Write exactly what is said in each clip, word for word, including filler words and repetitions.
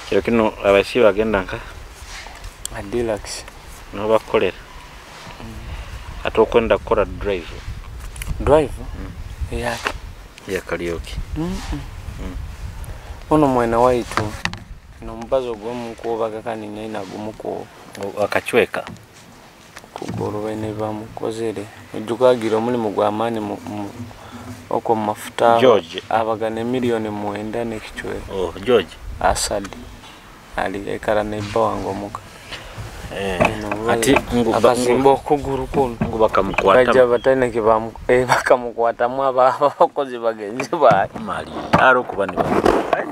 Kiro kinu abaisi bagenda nka? A Deluxe. Niho bakukolera? Ati okwenda kukora drive? Drive? Eyaki? Ya karaoke. Mm-mm. Onu mwene waitu, nomubazo gwomu nkubaga kandi nina gumu ku- Akacweka? Kuguru baine bamukozere. Ojuka agira omulimu gw'amaani mu, mu, okwo mu mafuta. George. Abaga ne million mwenda n'ekicweka. Oh, George. Asadi. Ali ekara ne bba wange omuka. Eh, ati ngu ba-, akazimba ngu okuguru kunu. Ngu bakamukwatamu. Baija bataine kibamu-, eh, bakamukwatamu aba-, abakozi bagenzi baye. Mali. Aro kuba ni ba-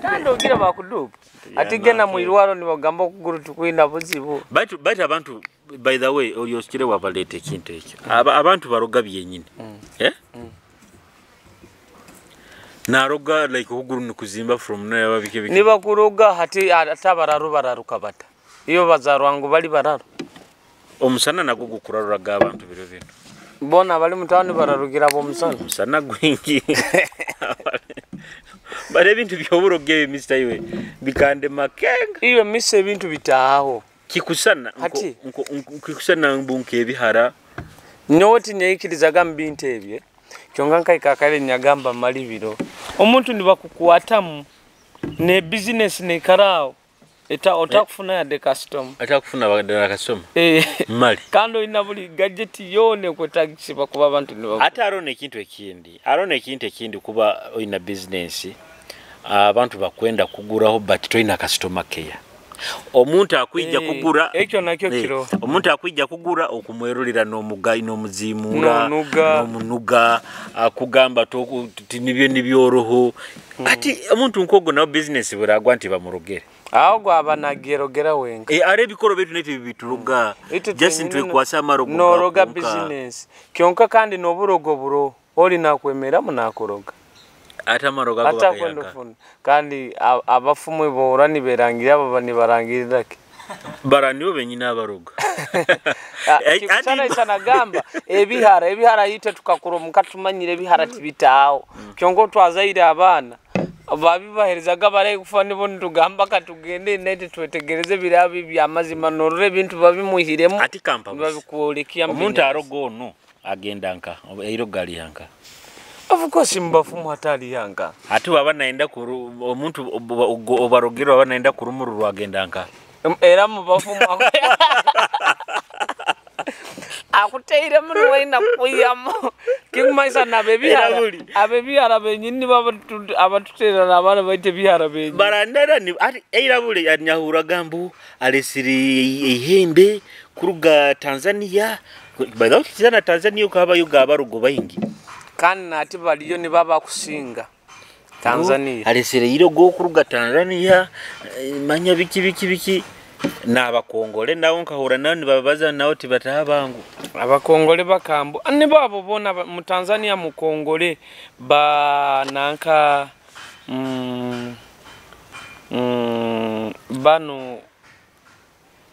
Kandi ogira bakudupa. Ati genda mu irwaro nibagamba okuguru tikwina buzibu. Baitu, baitu abantu, by the way, oli osikire wabaleeta ekintu ekyo. Aba-, abantu baroga byenyini. Eh? Naroga, like, okuguru nikuzimba from nowhere, babike bike. Nibakuroga, hati, ati abararu bararuka bata? Iyo bazarwa ngu bali bararu. Omusana nagwo gukuraruraga abantu biro binu. Boona abali mu town bararugira ab'omusana. Omusana gwingi. Bali ebintu by'oburogo ebi, Mister Iwe, bikandema kenga. Iwe, Mister, ebintu bitaaho. Kikusana, nko-, hati? Nko-, nko-, kikusana mbu nk'ebihara. Nyowe tinyaikirizaga mu bintu ebyo. Kyonka nkaikakara nyagamba mali biro. Omuntu nibakukwatamu, ne business neikara aho. Eta-, otakufuna yadde customer. Otakufuna yadde customer? Eh. Mali. Kandi oyina buli gadget yoona ekwetagisibwa kuba abantu nibagu- Ate haroho n'ekintu ekindi. Haroho n'ekintu ekindi kuba oyina business, abantu bakwenda kuguraho, but toyina customer care. Omuntu akwija kugura, eh, ekyo nakyo kiroho. Omuntu akwija kugura, okumwerulira n'omuga-, n'omuziimuura, n'omunuga, akugamba toku-, ti-, nibyo nibyoroho. Ati omuntu nk'ogwo nawe business buragwa nti bamurogere. Aho ogwo aba nagyerogera wenka. Eh, ara ebikoro byaitu naitwe bibituruga. Itwe just twenyini twekwasa amarogo noroga kwonka. Business. Kyonka kandi n'oburogo buroho. Oli nakwemeramu nakuroga. Ati amarogo ago atakwenda bagayanka. Ofuna. Kandi a-, abafumu bohurra niberangirra, abo ba-, nibarangirra ki? Bara nibo benyini abaroga. Ah, eh, kikusana ati isana gamba, ebihara, ebihara itwe tukakura omuka tumanyire ebihara tibitaaho. Kyonka otwazaire abaana, babibaherezaga baraikufa nibo nitugamba katugende, naitwe twetegereze biraaba by'amazima, norora ebintu babimwihiremu, ati kampa busa. Nibabikwolekya omuntu aroga onu. Agenda nka? Eirogo aliha nka? Of course, mu bafumu hataliha nka. Hati bwaba nayenda kuru-, omuntu ob-, ob-, obarogere bwaba nayenda kurumururwa agenda nka? Em, era mu bafumu ako-, akuteiremu niwe aina kwihamu. Kikumanyisa nabebihara. Era buli. Abebihara benyini nibo abatu-, abatuterera abaana baitu ebihara benyini. Barandara ni-, ati, era buli anyahuraga mbu alesire eihembe, kuruga Tanzania. By the way, tukiza na Tanzania, okwo habayo abarogo baingi. Kandi nati baliyo nibo abakusinga Tanzania. Alesere eirogo kuruga Tanzania, eh, manya biki, biki, biki. N'Abakongole nabo nkahurra nabo nibabaza nabo tibataha bangu. Abakongole bakambu-, nibo abo boona ba-, mu Tanzania Mukongole, ba nanka, mm, mm, banu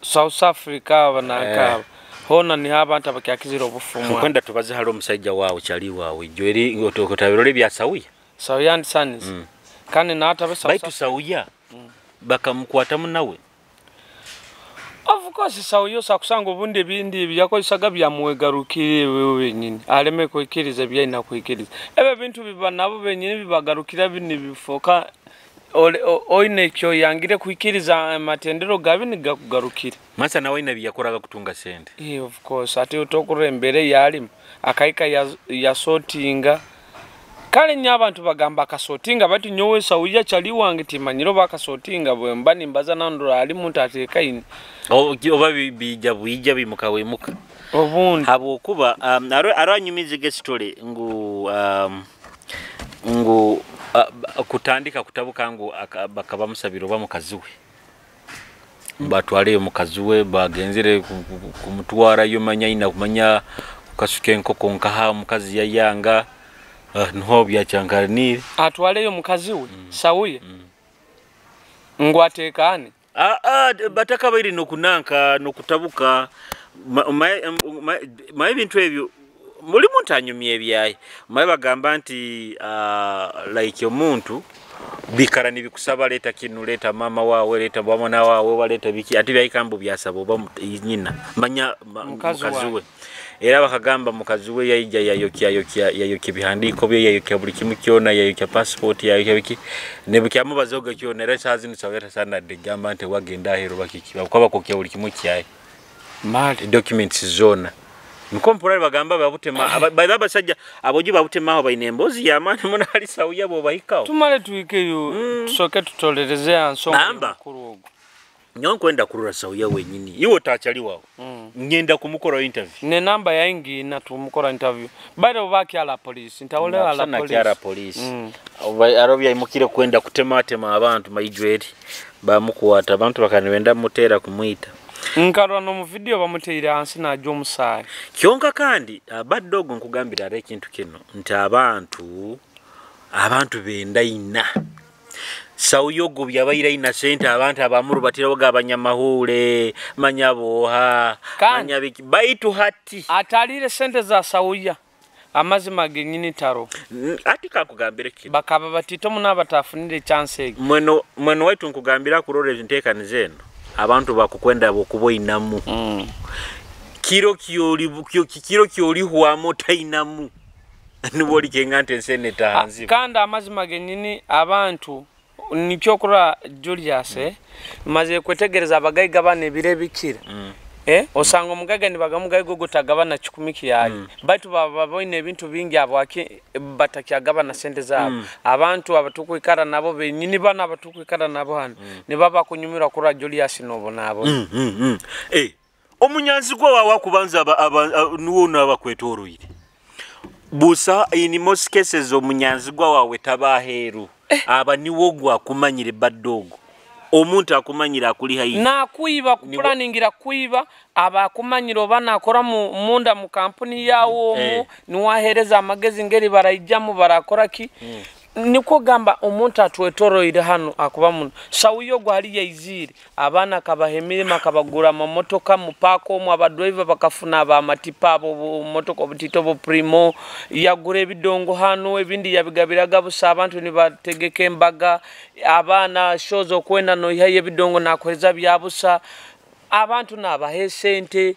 South Africa, aba nanka abo. Eh. Hoona niho abantu abakyakizire obufumu. Nkwenda tubaze hali omusaija waawe, chali waawe, Joel, oto-, otabirora ebya Sawuya? Sawuya and Sons. Mm. Kandi natabe South Africa. Baitu Sawuya, mm, bakamukwatamu nawe? Of course, Sawuya osa kusanga obundi ebindi ebi yakozesaga byamwegarukire iwe wenyini. Aleme kwikiriza ebi aina kwikiriza. Ebyo ebintu biba nabo benyini bibagarukira binu bifooka Oli, o-, oine ekyoyangire kwikiriza amatendero gabi nigakugarukire. Masa nawe aine ebiyakoraga kutunga sente. Eh, of course. Ati otokurora embere yalimu. Akahika ya, yasotinga. Kale nyo abantu bagamba akasotinga, baitu nyowe Sawuya chali wange timanyire oba akasotinga, bwemba nimbaza nandora ali muntu atekaine. O-, ki-, oba bi-, bija bwija bimuka wimuka. Obundi. Habwokuba, um, aro-, aro anyumize ge story ngu, um, ngu, ah, ba-, kutandika kutabuka ngu aka-, bakaba bamusabire oba mukazi we. Batwaleyo mukazi we, bagenzere ku-, ku-, ku-, kumutwarayo, manya, aina kumanya ku kasu k'enkoko nkaha omukazi yayanga, ah, nuho byakyankalaniire. Atwaleyo mukazi we, mm, Sawuya? Mm. Ngu atekane? Ah, ah, d-, batakabaire n'okunanka, n'okutabuka. Ma-, ma-, em-, ma-, ma-, ebintu ebyo, buli muntu anyumya ebyaye. Manya bagamba nti, ah, like, omuntu, Bikara nibikusaba, "Leta kinu, leta mama wawe, leta bwamwana wawe, oba leta biki." Ati byahika mbu byasaba oba mu-, nyina. Manya, ma-, mukazi mukazi we. Era bakagamba mukazi we yaija yayokya, yayokya, yayokya ebihandiiko bye, yayokya buli kimu kyona, yayokya passport, yayokya biki. Nebukyamubazaho kyona, era saaha zinu Sawuya tasanadde gamba nti wagenda aheeru bakiki. Bakuba bakokya buli kimu kyaye. Mali. Documents zoona. Nukwo mpurra bagamba babutema, aba-, ba-, abasajja, abojo babutema aho baine emboozi y'amaani muno hali Sawuya bw'obahikaho. Tumale tuhikeyo, mm, tusooke tutolereze ha nsonga y'omukuru ogu. Nyowe nkwenda kurora Sawuya wenyini. Iwe otakyali wawe. Mm. Ngenda kumukoraho interview. Ne namba yaye ngina tumukora interview. By the way, bakyala police. Ntawulira ala police. Nakyala police. Mm. Oba, arobya imukire kwenda kutematema abantu, maijweri. Bamukwata, abantu bakaba nibenda muteera kumwita. Nkarora n'omu video bamuteire hansi najwa omusaayi. Kyonka kandi, ah, Bad Dog, nkugambire haroho ekintu kinu, nti abantu, abantu bendaina. Sawuya ogu byabaire aina sente, abantu abamurubatirahoga abanyamahuule, manya booha, kandi manya biki. Baitu hati ataliire sente za Sawuya. Amazima genyini taro. N-, hati kankugambire kinu. Bakaba batito muno abatafunire chance egi. Mwene, mwene waitu nkugambire akurora entekaniza enu. Abantu bakukwenda habwokuba oinamu. Mm. Kiro kyoli bu-, kyo-, ki-, kiro kyolihwamu otainamu. Nubwo olikenga nti ensi enu etaha nzibu. Kandi amazima genyini abantu Nikyo kurora Julius, eh, maze kwetegereza abagaiga banu ebiro ebikira. Mm. Eh, osanga omugaiga nibaga-, omugaiga ogu tagabana kikumi kyaye. Mm. Baitu baba boine ebintu bingi habwaki batakyagabana sente zabo. Mm. Abantu abatukwikara nabo benyini banu abatukwikara nabo hanu, mm, nibaba bakunyumirwa kurora Julius nobu nabo. Mm, mm, mm. Eh, omunyanzigwa wawe akubanza aba, aba, a-, nuwe onu abakwetoroire. Busa, in most cases, omunyanzigwa wawe taba aheeru. Eh. Aba niwe ogu akumanyire, Bad Dog. Omuntu akumanyire akuli haihi. Nakwiba, niwe kupulaningira kwiba, aba akumanyire oba nakora mu-, munda mu kampuni yawe omu, eh, niwe aheereza amagezi ngeri baraijamu, barakora ki. Mm. Nikwo gamba omuntu atwetoroire hanu akuba muno. Sawuya ogu hali yaizire. Abaana akabaha emirimo, akabagura amamotoka, mu paaka omu abadriver bakafuna abamatipa, abo bu-, motoka obutito obu Primo, yagura ebidongo hanu, ebindi yabigabiraga busa, abantu nibategeka embaga, abaana show z'okwenda noihayo ebidongo nakuhereza bya busa, abantu nabaha esente,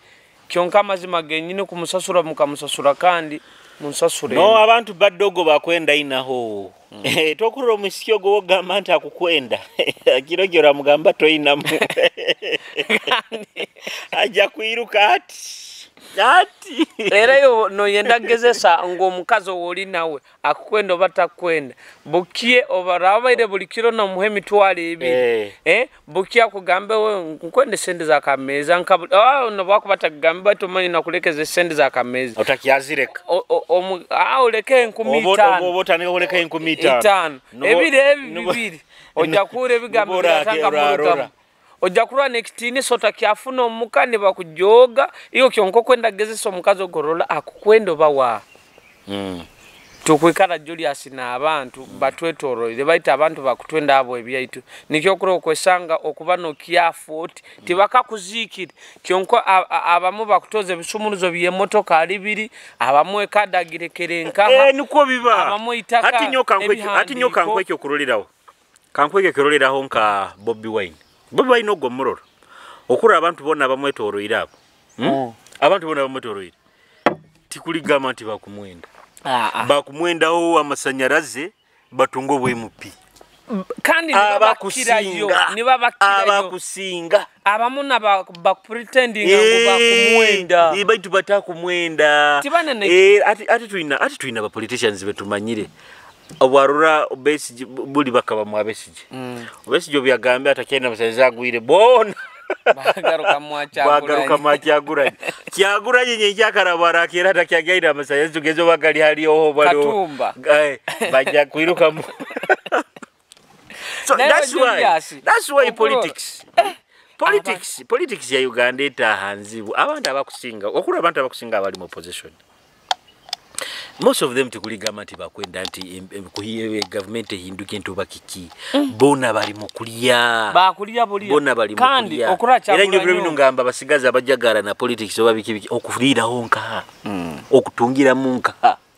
Kyonka amazima genyini kumusasura mukamusasura kandi munsasure. No, abantu Bad Dog bakwenda inaho. Mm. Tokurora omwisiki ogu wogamba nti akukwenda. Kiro kyo oramugamba toinamu. Kandi ajja kwiruka ati. Ati. Era yo noyenda kugezesa ngu omukazi owoli nawe akukwenda oba takukwenda. Bukye oba orabaire buli kiro nomuha emitwaro ebiri. Eh. Eh, bukye akugambe we, nkwenda esente za kameeza. Nka bu-, ah, nobwakuba atakugambe, baitu omanye nakulekeza esente za kameeza. Otakyazireka. O-, o-, omu-, ah, oleke enkumi itaano. Oba, oba, oba otandika kuleka enkumi itaano. Itaano. Nubo, ebiro ebi nubo, bibiri. Ojja kuhura ebigambo nubo biratanga orake-, murugamu. Orarora. Ojja kurora n'ekitiinisa otakyafuna omu muka, nibakujooga. Iwe kyonka okwenda kugezesa omukazi ogu orora akukwenda oba wa. Mm. Tukwikara Julius n'abantu batwetoroire, baitu abantu bakutwenda habw'ebyaitu. Nikyo kuli okwesanga okuba nokyafa oti, tibakakuziikire. Kyonka a-, a-, abamu bakutoza ebisumuluzo by'emotoka ali biri, abamu ekada agirekere nkaha, eh, nukwo biba. Abamu itaka, hati nyowe kankwe-, hati nyowe ebihandiiko. Kankwe ekyokuroleraho. Kankwege ekiroleraho nka Bobi Wine. Bobi Wine ogwo murora. Okurora abantu boona abamwetoroire abo. Hmm? Mm. Abantu boona abamwetoroire. Tikuli gamba nti bakumwenda. Ah, ah. Bakumwendaho amasanyarazi, batunga obwa M P. Kandi nibabakirayo, abakusinga, nibabakirayo. Abakusinga. Abamu naba-, bakupretendinga ngu, eh, bakumwenda. Eh, baitu batakumwenda. Tibana ne- Eh, ati, ati twina, ati twina ba politicians betumanyire. Obwarora Besigye, bu-, buli bakaba mwa Besigye. Mm. Besigye obu yagambire atakyaine amasanyarazi agwire, boona bagaruka mwa Kyagulanyi. Bagaruka mwa Kyagulanyi. Kyagulanyi nyenkya akaraba arakera atakyagaine amasanyarazi, tugeze oba gali hali oho, bali oho. Katumba. Eh, bajja kwirukamu. So, naye that's why, Julius, that's why okuro-, politics. Eh, politics, abantu politics ya Uganda etaaha nzibu. Abantu abakusinga, okurora abantu abakusinga abali mu opposition. Most of them tikuligamba nti bakwenda nti em-, em-, kuhi-, eh, gavumenti ehinduke nti oba kiki. Mm. Boona bali mu kulya. Bakulya bulya. Boona bali mu kulya. Kandi okurora Kyagulanyi. Era nyowe biro binu ngamba basigazi abajagara na politics oba biki biki, okuliiraho nkaha? Mm. Okutungiramu nkaha?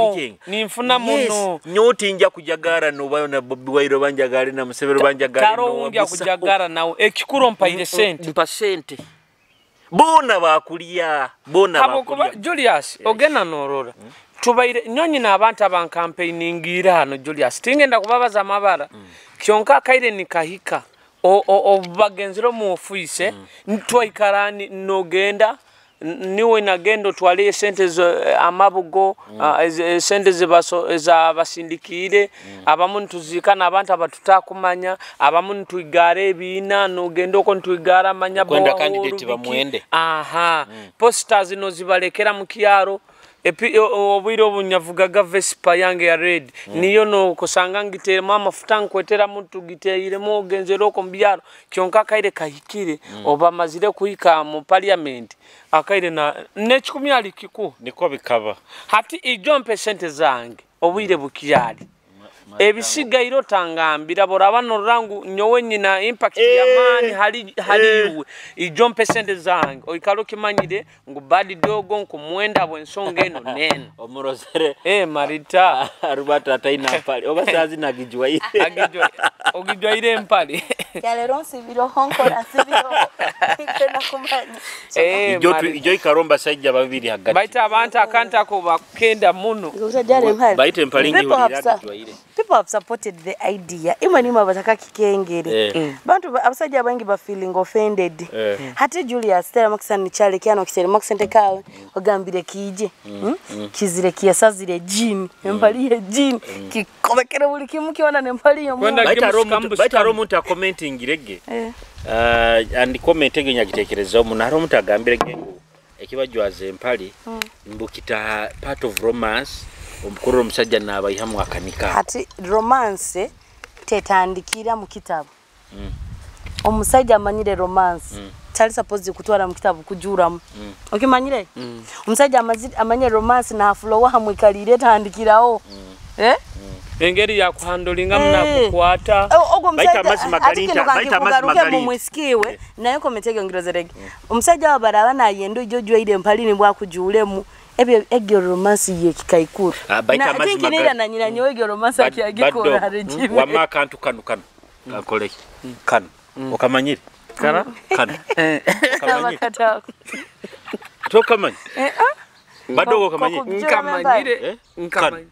muno. Ninfuna muno. Nyowe tinja kujagara noba na Bobi Wine oba njagare na Museveni oba njagare taroho n'owa nja Musaho. Kujagara nawe. Ekikuru ompaire sente. Mpa sente. Boona bakulya, boona bakulya. Habwokuba, Julius, ogenda norora. Tubaire, nyowe nyina abantu abankampeiningiire hanu, Julius. Tingenda kubabaza amabara. Kyonka akaire nikahika. O-, o-, obu bagenzire omu ofiisi, twaikara ni-, nogenda, n-, niwe nagenda otwaleyo esente zo, amabugo, ah, eze-, esente zebaso-, ezabasindikiire, abamu nituziika n'abantu abatutakumanya, abamu nitwigara ebiina, nogenda okwo nitwigara manya okwenda bohoro candidate biki. Bamwende. Aha. Posters nozibalekera mu kyaro, Epi-, o-, o-, obwire obu nyavugaga Vespa yange ya red, niyo nokusanga ngiteeremu amafuta, nkweteramu, tugiteiremu, ogenzere okwo omu byaro. Kyonka akaire kahikire, obu bamazire kuhika mu parliament, akaire na, n'ekikumi ali kikuru. Nikwo bikaba. Hati ijo ompe sente zange, obwire bukyali. Ebisigaire otangambira, bworaba norora ngu nyowe nyina impact y'amaani hali, hali iwe, ijo ompe sente zange. Oikale okimanyire ngu Bad Dog nkumwenda habw'ensonga enu n'enu. Omurozere. Eh, Marita. Arubata ataina mpale. Oba saazi nagijwaire. Agijwa-, ogijwaire empale. Ya lero nsibireho, nkora nsibireho. Nkwenda kumanya. Eh, ijo tu-, Marita. Ijo ikara omu basajja babiri hagati. Baitu abantu akantu ako bakenda muno. Ngu, baitu empale ngiyo agijwaire. People have supported the idea. Imwe nimwe abatakakikengere. Eh. Bantu ba-, abasajja abaingi ba feeling offended. Eh. Hati Julius, tera makisa ni chale kyano kitere makisente kawe. Ogambire kije. Hmm? Kizire kiyasazire jean. Empali ye jean. Kikobekere buli kimu kyona n'empali yo. Baitu haroho omuntu, baitu haroho omuntu akomentingirege. Eh. Ah, and comment ege nyagitekerezaho muno. Haroho omuntu agambirege ngu ekibajwaza empali, mbu kita part of romance, omukurora omusajja nabaihamu akanika. Hati romance tetandikira mu kitabu. Omusajja amanyire romance, tali supposed kutwara mu kitabu kujuramu. Okimanyire? Omusajja amazi-, amanyire romance na flow hamwikaliire etandikiraho. Eh? Engeri yakuhandulingamu nakukwata. O-, ogwo musajja, baitu amazima gali nta-, baitu amazima gali nta-, mu mwisiki we, naye comment egi ongirozerege. Omusajja wa baraba nayenda oije ojwaire empali nibwo akujuuremu. Ebyo, egyo romance ye kikaikuru. Ah, baitu amazima gali. Na nyina nyowe egyo romance akyagikora hali Jimmy. Wama akantu kanu, kanu. Kankole ki? Kanu. Okamanyire? Kara? Kanu. Okamanyire? Tokamanya? Eh, ah. Bado ko-, okamanyire? Nkamanyire. Eh? Nkamanyire. Kanu.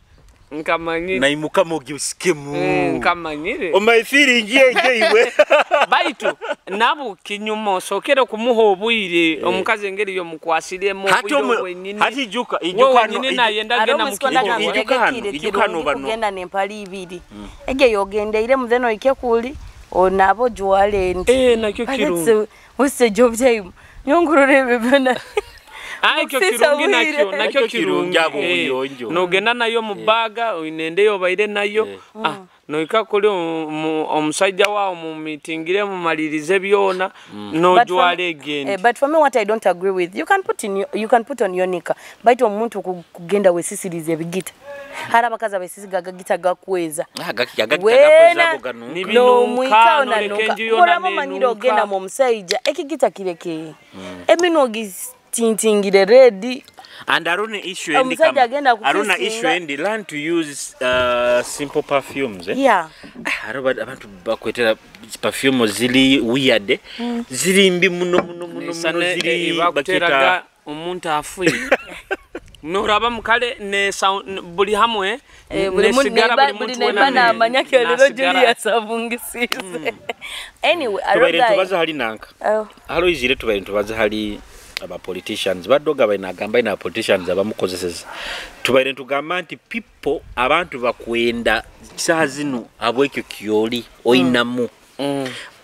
Nkamanyire. Naimukamu ogisikemu. Eh, nkamanyire. Oh, my feeling, ye, ye, iwe. Baitu, nabu kinyuma osokere kumuha obwire, omukazi engeri yomukwasiremu, hati obwire omu-, obwenyini. Hati ijuka, ijuka hanu, wenyini iju-, nayenda agenda mu kinywa. Ijuka hanu, ijuka hanu banu. Kugenda n'empali ibiri. Ege yogendeiremu, then oike kuli, o, nabo ojwale nti. Eh, nakyo kirungi. What's the job time? Nyongurure ebyo byona. Ah, ekyo kirungi nakyo, nakyo kirungi. Abo, eh, obuyonjo. Nogenda nayo mu bag, oine ende yobaire nayo. Eh. Ah, nohika kuli omu-, omu-, omusajja wawe, mu meeting emu, mumalirize byona, nojwara egendi. But for me, eh, but for me, what I don't agree with, you can put in your, you can put on your knicker, but omuntu ku-, kugenda wesisiriza ebigita. Hari abakazi abesisiga agagita gakweza. Ah, agaki-, agagita gakweza ago ganunka. Wena, nomwika, noleka enju yona nenunka. Muramu omanyire ogenda mu omusaija, ekigita kireke. Eminwa ogitintingire red. And arona issue endi. Omusaija agenda kukissinga. Arona issue endi, learn to use, uh, simple perfumes, eh? Yeah. Ah, haroho ba-, abantu bakwetera perfume ziri weird, eh? Ziri mbi muno, muno, muno, muno, ziri, eh, bakuteraga baketa omuntu afiire. Norabamu kale ne sound, buli hamu, eh, eh, buli muntu nesigara, neba-, buli muntu wena namanya nti leero Julius abungisiize. Anyway, tubaire nitubaza hali nanka. Oh. Hali oizire tubaire nitubaza hali aba politicians. Badoga baine agamba aine aba politicians abamukozeseza. Tubaire nitugamba nti people, abantu bakwenda saaha zinu habw'ekyo kyoli oinamu.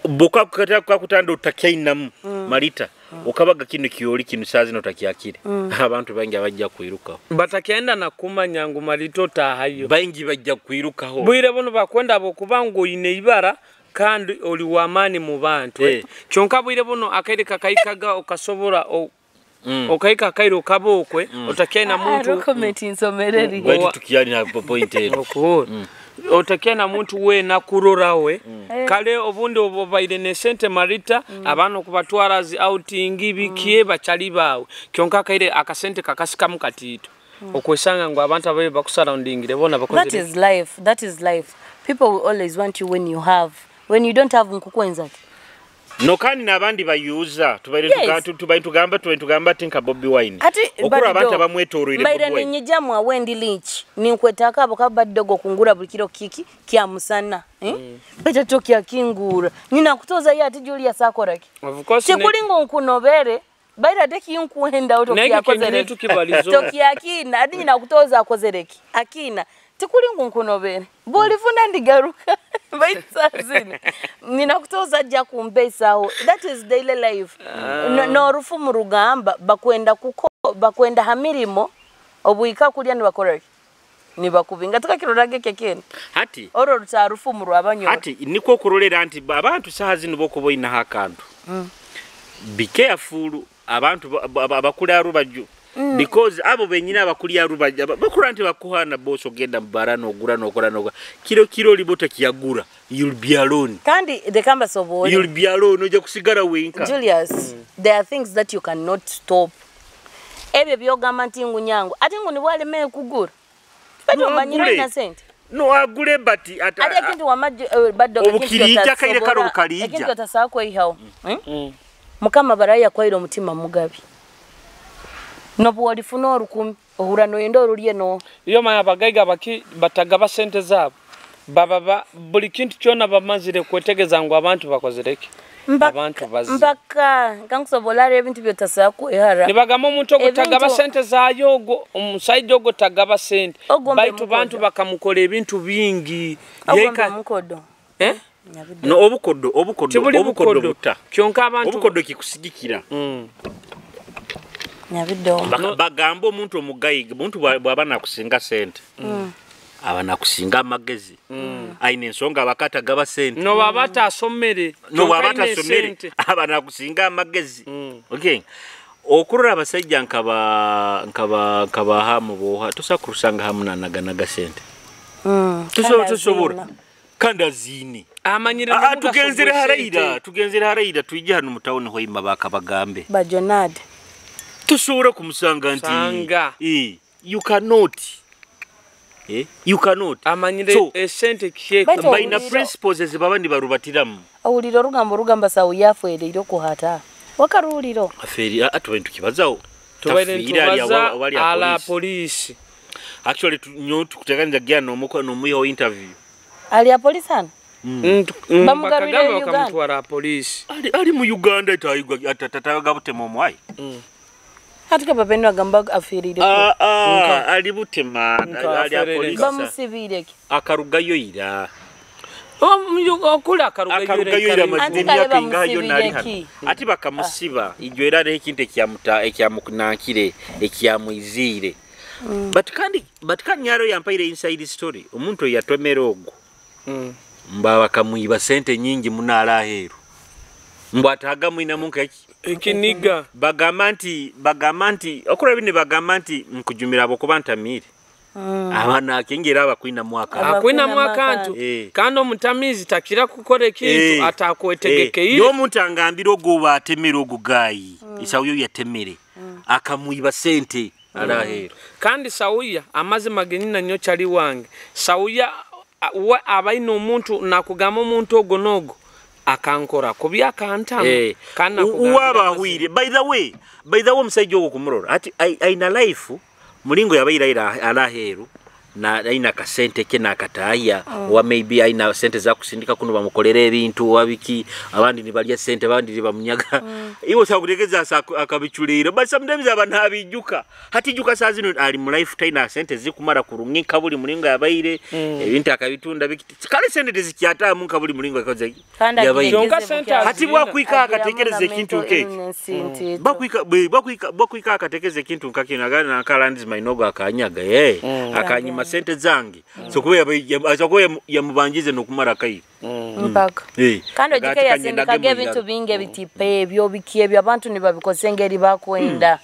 Bukakutanda otakyainamu, Marita, okabaga kinu kyoli kinu saaha zinu otakyakire. Abantu baingi abajja kwirukaho. Batakyenda na kumanya ngu Marita otaahayo. Baingi bajja kwirukaho. Bwire bunu bakwenda habwokuba ngu oine ibara kandi oli w'amaani mu bantu, eh? Eh. Kyonka bwire bunu akaire kakaikaga okasobora o-, okahika akaire okaba okwe, otakyaina muntu. Hariho comment nsomerere. Baitu tukyali na po-, point enu. Okuhura. Otakyina muntu weena kuroraho. Eh. Kale obundi obu obaire n'esente, Marita, abaana okubatwara zi outing, biki, bacali baawe. Kyonka akaire akasente kakasikamu katiito. Okwesanga ngu abantu abaire bakusurroundingire boona bakozere. That is life. That is life. People will always want you when you have. When you don't have, nkukwenza ki? No, kandi n'abandi bayuza, tubaire Yes. tuga-, tu-, tubaire tugamba, tubaire tugamba ati nka Bobi Wine. Ati, Okura Bad abantu Dog, abamwetoroire mbaire Bobi Wine. Ninyijamu awe ndi link, ninkweta akabo ka Bad Dog okungura buli kiro kiki kya musana, eh? Baitu tokyakingura. Nyina kutoza ye ati Julius akora ki? Of course, Tikuli ne- ngu nkunobere, baira de kinkwenda oto Naye kyakozere. Kintu kibalizo. Tokyakina, ati nyina kutoza akozere ki? Akina. Tikuli ngu nkunobere. Bwolifuna ndigaruka. Baitu saaha zinu. Nyina kutoza ajja kumpaisaho. That is daily life. No, n'orufumu rugamba, bakwenda kuko-, bakwenda ha mirimo, obuhika kulya nibakora ki? Nibakubinga. Tukakiroraga eki ekintu. Hati. Orwo rutaarufumu rw'abanyoro. Hati, nikwo kurolera nti ba-, abantu saaha zinu bokuba oinaho akantu. Be careful. Abantu ba, ba, ba, abakuli ha rubaju. Because abo benyini abakuli ha rubaju, aba, bakurora nti bakuha na boss, ogenda mu bara, nogura, nogura, nogura. Kiro, kiro oliba otakiyagura. You'll be alone. Kandi leka mbasoboole. You'll be alone, oija kusigara wenka. Julius, there are things that you cannot stop. Ebyo byogamba nti ngu nyangu. Ati ngu nibwo alemeire kugura. Baitu No, omanyire agule. Oina sente? No, agule, but at-, Ati ekintu wama-, eh, Bad Dog, ekintu obukiriija, akaire kale otasobola, obukaliija. Ekintu otasobora kwehaho. Hmm? Mukama baraha yakwaire omutima mugabi. Nobu olifuna orukumi, ohura noyenda orulye no. Iyo manya abagaiga baki-, batagaba sente zaabo. Baba ba-, buli kintu kyona bamazire kwetegeza ngu abantu bakozere ki? Mba-, Abantu bazi. Mpaka, nkankusobola hali ebintu byotasobora kwehara. Nibagamba omuntu ogu Ebintu tagaba sente zayo ogu, omusaija ogu tagaba sente. Ogu mbe Baitu bantu mukodo. Bakamukora ebintu bingi. Ogu Yeka- mbe mukodo. Eh? Nyabido. No, obukodo, obukodo, Tibuli obukodo bukodo. Buta. Kyonka abantu Obukodo kikusigikira. Mm. Nyabido. Baka-, bagamba omuntu omugaiga, omuntu bwa-, bwaba nakusinga sente. Aba nakusinga amagezi. Aine ensonga abakataga abasente. Nobu aba atasomere, Nobu aba kyonka aine atasomere, sente. Aba nakusinga amagezi. Okay. Okurora abasaija nkaba, nkaba, nkaba hamu boha, tosa kurusanga hamu nanaganaga sente. Toso-, Kandi tosobora. Aziina. Kandi aziine. Amanyire Ah, ah, n'omugaso tugenzere gw'esente. Haraira, tugenzere haraira, twije hanu mu town Hoima bakabagambe. Ba Jonad. Tosobora kumusanga nti, Sanga. Eh. You cannot. Eh? You cannot. Amanyire So, esente kiheka. Baitu Baina owulire- principles ezibaba nibarubatiramu. Owulire orugambo rugamba saho yafeereire okuhata. Wakaruhuliro? Afeeri-, a-, a, tubaire nitukibazaho. Tubaire Tafiire ali nitubaza awa-, awali ala apoliisi. Poliisi. Actually, tu-, nyowe tukuteganiza kugenda n'omuko-, n'omwihaho interview. Ali ha poliisi hanu? Mm, tu-, mm, Bamugarwire bakagamba Uganda? Bakamutwara ha poliisi. Ali, ali mu Uganda, ati ayigwa, ati, ati, ati, ayigwa butema omwayi. Hati kaba benu agamba afiirire Ah, ku- ah, Nka- ali butema, Nka ali aferere apolisi. Nka- Bamusibiire ki? Akarugayo ira. Omu-, okuli akarugayo ira Akarugayo ira, ekali- mazima Anti kale emyaka ingaha yona ali bamusibiire hanu. Ki? Ati bakamusiba, Ah. Ijo era hariho ekintu ekyamuta-, ekyamunankire, ekyamwiziire. But kandi, but kandi nyaro yampaire inside story. Omuntu oyatomere ogu. Mm. Mba bakamwiba sente nyingi muno ali aheeru. Mbu atahagamu inamu nkeki. Ekiniga. Bagamba nti, bagamba nti, okurora binu bagamba nti, nkujumira habwokuba ntamiire. Mm. Aba nakengera abakwinamu akantu. Abakwinamu Abakwinamu akantu. Akantu. Eh. Kandi omutamiizi takira kukora ekintu Eh. atakwetegekeire. Eh. Niwe omuntu angambira ogu oba atemere ogu guy. Mm. Isaho yo yatemere. Mm. Akamwiba sente. Araheera. Kandi Sawuya, amazima genyini na nyowe kyali wange. Sawuya, a, we aba aine omuntu, nakugamba omuntu ogu n'ogu, akankora kubi, akantamu. Eh, Kandi u-, nakugambira uwaba amazima. Ahwire. By the way, by the way, omusaija ogu kumurora. Ati, ai-, aina life, mulingo yabaire aira-, ali aheeru, na, aina akasente ke nakatahya, oba maybe aina sente zakusindika kunu bamukolera ebintu, oba biki, abandi nibalya sente, abandi nibamunyaga. Iwe osakutegereza asa-, akabiculeera. But sometimes aba nabijuka. Hati ijuka saaha zinu ali mu life, taina sente zikumara kurungi nka buli mulingo yabaire, ebintu akabitunda biki. Kale sente tizikyatahamu nka buli mulingo yakoze Kandi yabaire. Agira Kyonka ekizibu sente kya- Hati aziina. Bwakwika Agira akatekereza munna ekintu mental nk'eki. Illness nti- Bakwika, bwe-, bakwika, bakwika akatekereza ekintu nka kinu, aga-, naka lands mine ogu akanyaga, eh. Akanyima sente zange. So kuba yaba-, yam-, aza kuba yamu-, yamubangize n'okumara akaire. Mpaka. Eh. Kandi ogike Agati kanyina yasindikaga gemu ebintu yaro. Bingi ebitipa ebyo, biki ebyo, abantu nibabikozesa engeri bakwenda.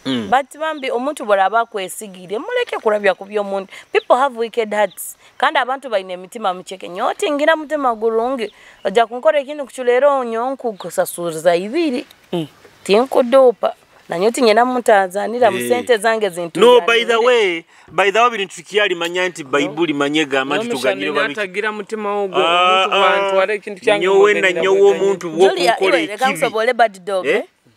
But bambi, omuntu bw'oraba akwesigire, muleke kurabya kubi omuntu. People have wicked hearts. Kandi abantu baine emitima miceke. Nyowe tingira mutima gurungi. Oija kunkora ekintu kuculeera nyowe nkukusasuriza ibiri. Tinkudupa. Na nyowe tinyenda muntu anzanira mu sente zange zintu. No, by the way, by the way, biri nitukyali manya nti Baibuli manya egamba nti tuganyire babi. Natagira mutima ogwo, omuntu bwantwara ekintu kyange. Nyowe na nyowe omuntu bw'okunkora ekibi. Leka nsobole bad dog.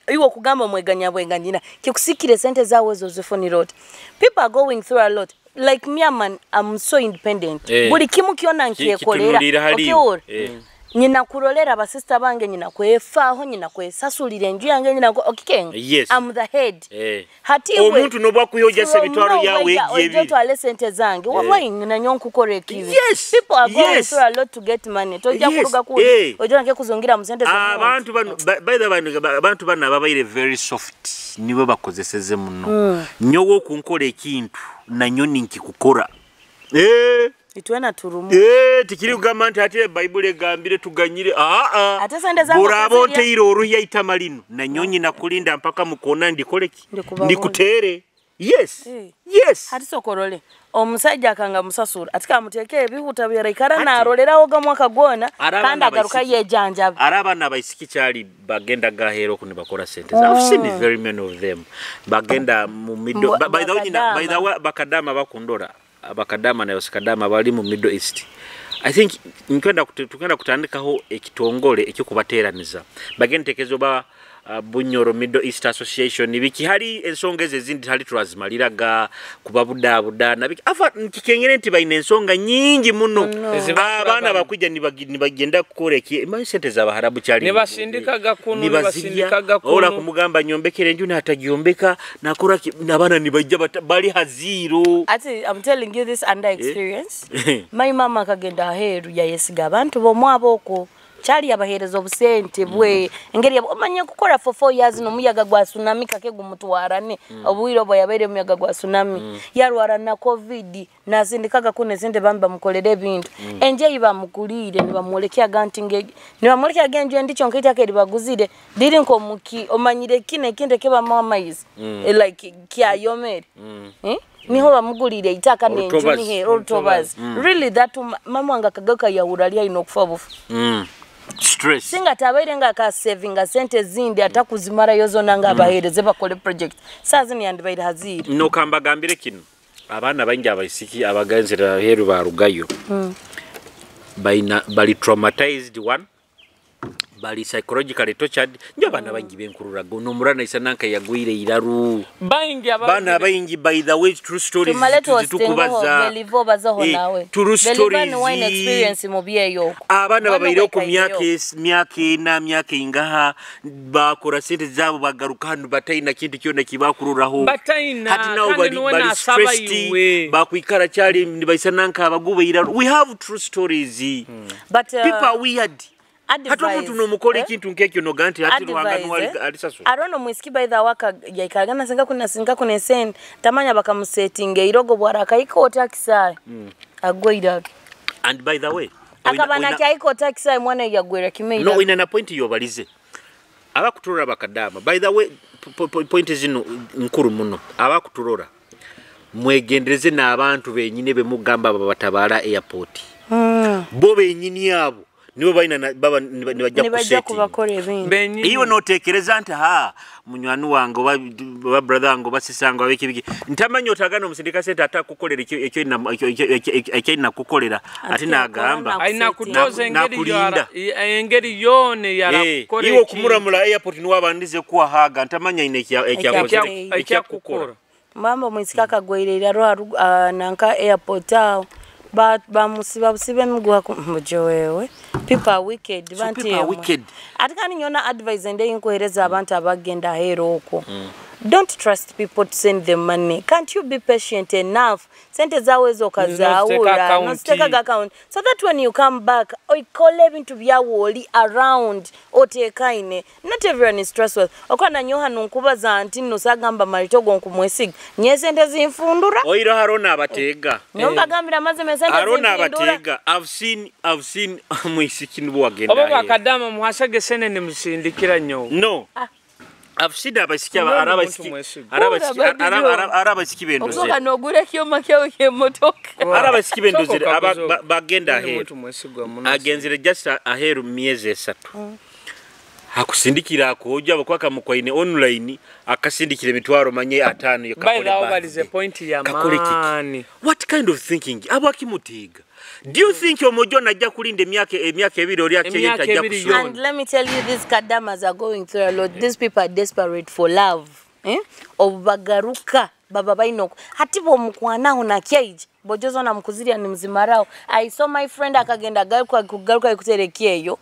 Iwe okugamba omweganya bweganyina, kikusikire sente zaawe ezo ozifunire ota? People are going through a lot. Like me, I'm, an, I'm so independent. Buli kimu kyona nkyekolera. Okay, or nyina kurolera abasista bange, nyina kwefaaho, nyina kwesasulira enju yange, nyina ku-, okay, Ken? Yes. I'm the head. Hati iwe, omuntu nobu akuha ojasa from emitwaro nowhere, yawe oija otwale sente zange. Wallahi, na nyowe nkukora ekibi. Yes. People are going through a lot to get money. Toija kuruga kuli, oija nake kuzungira mu sente z'omuntu. Abantu banu, ba-, by the way, ba-, abantu banu ababaire very soft, nibo bakozeseze muno. Nyowe okunkora ekintu, na nyowe ninkikukora. Eh. Itwena turumu. Eh, tikiri kugamba nti hati Baibuli egambire tuganyire. Ah, ah. Ate sente zawe. Buraba oteire oruhya itama linu, na nyowe nyina kulinda mpaka mukona ndikole ki? Ndikuteere. Yes. Yes. Hati sokorole. Omusaija akanga musasura. Ati kamuteekere ebihuta byaraikara naroleraho oga mwaka gwona, kandi agaruka yejanjaba. Araba n'abaisiki kyali bagendaga aheeru oku nibakora sente. I've seen very many of them. Bagenda mu middle, by the way, by the way, bakadaama bakundora. Abakadaama na basikadaama abali mu Middle East. I think nkwenda kut-, tukwenda kutandikaho ekitongole eky'okubateeraniza. Bagenda tekezo ba, ah, Bunyoro Middle East Association, biki, hali ensonga ezo ezindi hali twazimaliraga, kubabudabuda, na biki. Afa, nkikengere nti baine ensonga nyingi muno. Abaana bakwija nibagi-, nibagenda kukora eki? Manya sente z'Abaharabu kyali nibasindikaga kunu, nibazirya, nibasindikaga kunu. Ora kumugamba nyombekere enju, natagiyombeka, nakora ki? N'abaana nibajja bata-, bali ha zero. Ati, I'm telling you this under experience. My mama akagenda aheeru, yayesiga abantu b'omu ab'oku. Kyali yabaheereza obusente bwe. Engeri yab-, omanye kukora for four years n'omuyaga gwa tsunami kake gumutwarane. Obwire obwo yabaire omuyaga gwa tsunami. Yarwara na covid. Nasindikaga kunu esente bambi bamukolere ebintu. Enju ei bamuguliire, nibamwolekyaga nti nge-, nibamwolekyaga enju endi kyonka itaka eri baguzire, liri nk'omuki, omanyire kinu ekintu eki bamuha amaizi. Eh, like, kyayomere. Eh? Niho bamuguliire itaka n'enju, orutobazi, niho orutobazi. Really, that ma-, mama wange akagaruka yahurra ali aine okufa bufa. Stress. Singa tabaire nga akasevinga sente ezindi, atakuzimarayo zona nga abahereze bakole project. Saaha zinu yandibaire ha zero. Nokambagambire kinu. Abaana baingi abaisiki abagenzire aheeru barugayo, baina, bali traumatized, one, bali psychologically tortured. Nyowe abaana baingi benkururaga, onu omurwana isa nanka yagwire iraru. Baingi aba- Baana baingi, by the way, true stories. Tumale tuzi tukubaza. Believe obazaho nawe. True stories. Believe ni wine experience mu byeyo. Abaana babaireho ku myaka es-, myaka ena, myaka ingaha, bakora sente zabo, bagaruka hanu bataina kintu kyona kibakururaho. Bataina, hati nabo kandi bali, nuwe bali nasaba stressed, iwe. Bakwikara kyali, nibaisa nanka abaguba ira. We have true stories. But, uh, people are weird. Hati omuntu nomukora ekintu nkekyo noga nti hati Ruhanga nuwe ali, eh? Alisasura. Arono mwisiki by the way aka-, yaikaraga nasinga kuna, nasinga kuna esente. Tamanya bakamusetinga irogo bwara akaika oti akisaye. Agwira. And by the way, akaba nakyaika oti akisaye mwana yagwira kimeira. No, oine na point yobalize. Abakuturora bakadaama. By the way, po-, po-, point zinu nkuru muno. Abakuturora, mwegendereze n'abantu benyini bemugamba babatabaara airport. Bo benyini abo, nibo baina na, baba, niba-, nibajja kusetinga. Nibajja kubakora ebindi. Iwe notekereza nti, "Ha, munywani wange oba, oba brother wange oba sister wange oba biki biki." Ntamanya otagana omusindika sente atakukolera ekyo, ekyo ina-, ekyo, ekyo, ekyo, ekyo, ekyo ina kukolera. Ati nagamba. Aina kutoza engeri yara-, nakulinda. I-, engeri yona yara kukora. Eh, iwe okumuramura airport niwe abandize kuhaga. Ntamanya ine ekya-, ekyakoze. Ekya-, ekyakukora. Mama omwisiki akagwire iraruha rugu-, ah, nanka airport aho. Ba-, bamusiba busiba emiguha ku-, mbujo wewe. People are wicked, so bantu people are emwe. Wicked. Ati kandi nyona advice ende eyinkuhereza abantu abagenda aheru okwo. Don't trust people to send them money. Can't you be patient enough? Sente zawe ezo okazahura, nozitekaga account. So that when you come back, oikole ebintu byawe oli around, otekaine. Not everyone is trustworthy. Okuba na nyowe hanu nkubaza nti, nosagamba Marito ogwo nkumwesiga. Nye sente zinfundura. Oiro haro nabatega. Nyowe mbagambira amazima, esente zinfundura. Haro nabatega. I've seen, I've seen mwisiki nubwo wagenda. Oba bakadama muhasage sente nimusindikira nyowe. No. Ah. I've seen abaisiki aba-, Simundi muntu mwesigwa. Araba-, araba-, araba-, araba-, araba-, araba-, abaisiki bendozere. Obusoka nogura ekyoma kyawe ky'emotoka. Araba-aisiki bendozere, Kyonka aba-, okuzo-, ba-, bagenda simundi aheeru. Muntu mwesigwa muno. Agenzire just a-, aheeru mu myezi esatu. Akusindikira akoojo, habwokuba kamukwaine online, akasindikira emitwaro manye ataano yo. By the way, kakole balize ki? Point ya Kakole ki? Maani. What kind of thinking? Habwaki mutiiga? Do you think omwojo najja kulinda emyaka, emyaka ebiri oli akyeyo? Emyaka tajja ebiri kusoma? Yona. And let me tell you, these kadamas are going through a lot. These people are desperate for love. Eh? Obu bagaruka, baba baine oku-, hati bw'omukwanaho na kyaija, bojo zoona mukuzirya nimuzimaraho. I saw my friend akagenda agaruka, kugaruka kuteera ekyeyo.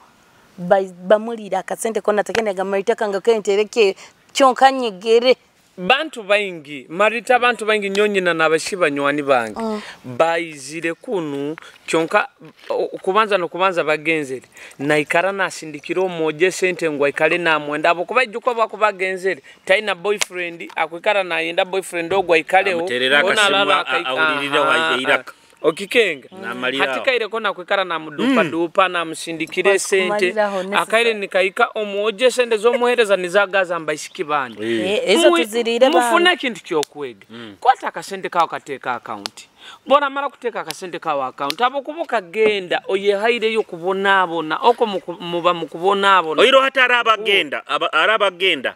Ba-, bamuliire akasente koona, takenda gamba, "Iteka ngaruke nteere ekyeyo." Kyonka nyegere. Bantu baingi, Marita, abantu baingi, nyowe nyina n'abaisiki banywani bange. Baizire kunu, kyonka, o-, okubanza n'okubanza bagenzere, naikara nasindikira omwojo esente ngu aikale namwenda. Habwokuba ijuka obu akuba agenzere, taina boyfriend, akwikara nayenda boyfriend ogu aikaleho, Amuterera hoona akasimu, arara a-, akai-, ahulirireho aha, iraka. Okikenga? Namalira aho. Hati kaire ko nakwikara namuduupaduupa, namusindikira esente. Akaire nikaika, omwojo esente z'omuhereza nizo agaza mu baisiki bandi. Eh, ezo tuziriire bana. Mufune ekintu ky'okwega. Kwata akasente kaawe, kateeka account. Bworamara kuteeka akasente kaawe account, habwokuba okagenda, oyehaireyo kubonaabona, okwo muku-, muba mukubonaabona. Oihireho hati araba agenda, aba-, araba agenda,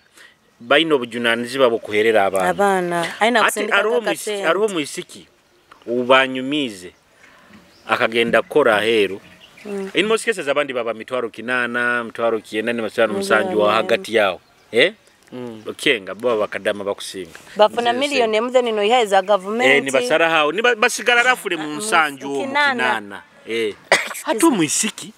baine obujunaanizibwa bw'okuheerera abaana. Abaana. Aina kusindika akasente. Hati haroho omwisi-, haroho omwisiki ou baanyumiize, akagenda kukora aheeru. In most cases, abandi baba mitwaro kinaana, mitwaro kyenda, nibasigara n'omusanju wa hagati yaaho. Eh? Okenga, bo bakadama bakusinga. Bafuna million emu, then noiha eza gavumenti. Eh, nibasaraho aho. Niba-, basigara rafule mu nsanju omu kinaana. Kinaana. Eh. Hati omwisiki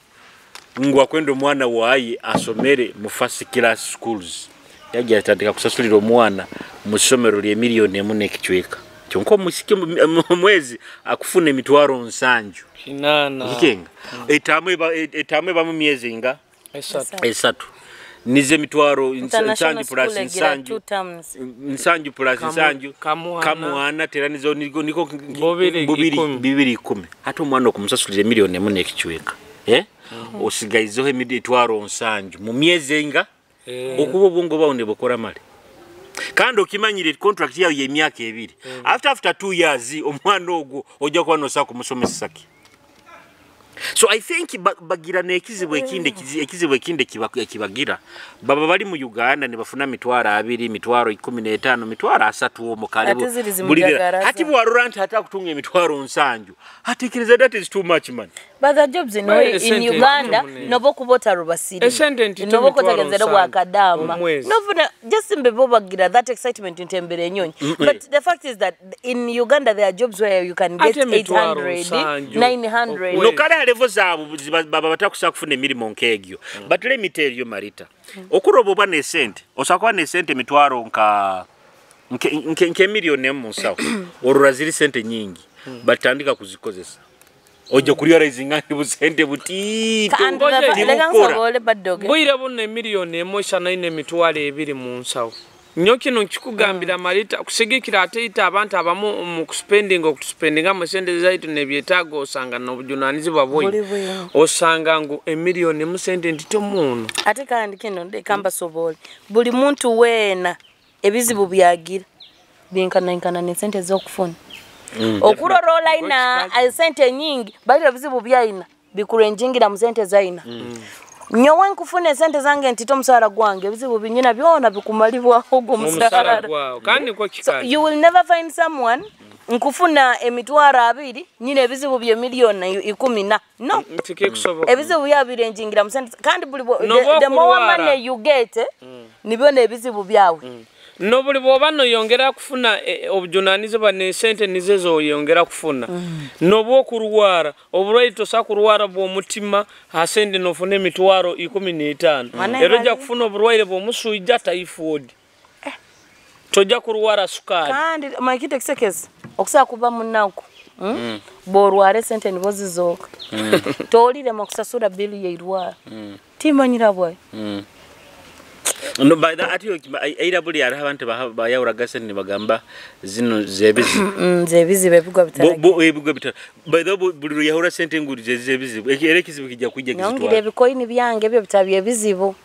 ngu akwenda omwana waye asomere mu first class schools. Yagira atandika kusasulira omwana mu somero lya million emu n'ekicweka. Kyonka omwisiki mu, mu mwezi akufuna emitwaro nsanju. Kinaana. Okikenga? Etamu eba, etamu eba mu myezi inga? Esatu. Esatu. Nizo emitwaro nsa-, nsanju plus nsanju. International school egira two terms. Nsanju plus nsanju. Kamu-, kamuhana. Kamuhana, teraniza niko, niko bubiri, bubiri, ikumi. Bibiri ikumi. Hati omwana okumusasulira million emu n'ekicweka. Eh? Osigaizeho emitwaro nsanju. Mu myezi enga? Eh. Okuba obwongo bwawe nibukora mali. Kandi okimanyire contract yawe y'emyaka ebiri. After, after two years, omwana ogwo ojja kuba nosobora kumusomesa ki? So I think ba-, bagira n'ekizibu ekindi, ekizi-, ekizibu ekindi ekiba-, ekibagira. Baba bali mu Uganda nibafuna mitwaro abiri, mitwaro ikumi n'etaano, mitwaro asatu omu kale. Ate bu-, ziri buli bira-, zimujagaraza. Hati bwarora nti hati akutunga emitwaro nsanju. Atekereza that is too much, man. But the jobs in, in Uganda, nobo kuba otarubasire. Esente ntito. Nobo kutegenzera bwa kadama. Novuna, just mbe bo bagira that excitement ntembere enyonyi. But the fact is that in Uganda, there are jobs where you can get eight hundred, nine hundred. No, kale ha level zabo ziba-, baba batakusa kufuna emirimo nk'egyo. But let me tell you, Marita, okuroba oba n'esente, osa kuba n'esente emitwaro nka, nke, nke, nke million emu mu nsaho. Orora ziri sente nyingi, batandika kuzikozesa. Oija kurealizinga nti busente butiito. Kandi leka, leka nsobole badoge. Bwire bunu emiliyoni emu esanaine emitwaro ebiri mu nsaho. Nyowe kinu nkikugambira, Marita, kusigikira hati itwe abantu abamu omu kuspendinga, okutuspendingamu esente zaitu n'ebyetaago, osanga n'obujunaanizibwa bwingi. Buli bwingi. Osanga ngu emiliyoni emu sente ntito muno. Ate kandi kinu, leka mbasobole. Buli muntu weena ebizibu byagira binkanankana n'esente z'okufuna. Okurora oli aina, eh, sente nyingi, baitu ebizibu byaina bikurenjingira mu sente zaina. Nyowe nkufuna esente zange ntito, omusaara gwange, ebizibu binyina byona bikumalibwaho ogwo musaara. Omusaara gwawe. Kandi nikwo kikali. So, you will never find someone nkufuna emitwaro abiri, nyina ebizibu by'emiliyoni ikumi na. No. N-, tikikusoboka. Ebizibu byawe birenjingira mu sente. Kandi buli bo-, the, the more money you get, nibyo n'ebizibu byawe. Nobuli bwoba noyongera kufuna, eh, obujunaanizibwa, n'esente nizo ezoyongera kufuna. Nobwokurwara, oburwaire tosobora kurwara bw'omutima, ha sente nofuna emitwaro ikumi n'etaano. Era oija kufuna oburwaire bw'omuswija, typhoid. Toija kurwara sukaali. Kandi, omanye ekintu ekisekezo, okusobora kuba munaku, mm? Bworwara esente nibo zizooka. Tolirema kusasura bill y'eirwaro. Timanyire habwaki. No, by the, ati, ai-, ira buli haroho abantu baha-, bayahuraga sente nibagamba zinu z'ebizibu. Mm, z'ebizibu, ebigwa bitaraga. Bo, bo, ebigwa bitara-, by the way, bu-, buli ruyahura sente ngu ze-, z'ebizibu. Eki-, era ekizibu kijja kwija kizitwara. Nyongire ebikoini byange ebyo bitaba by'ebizibu.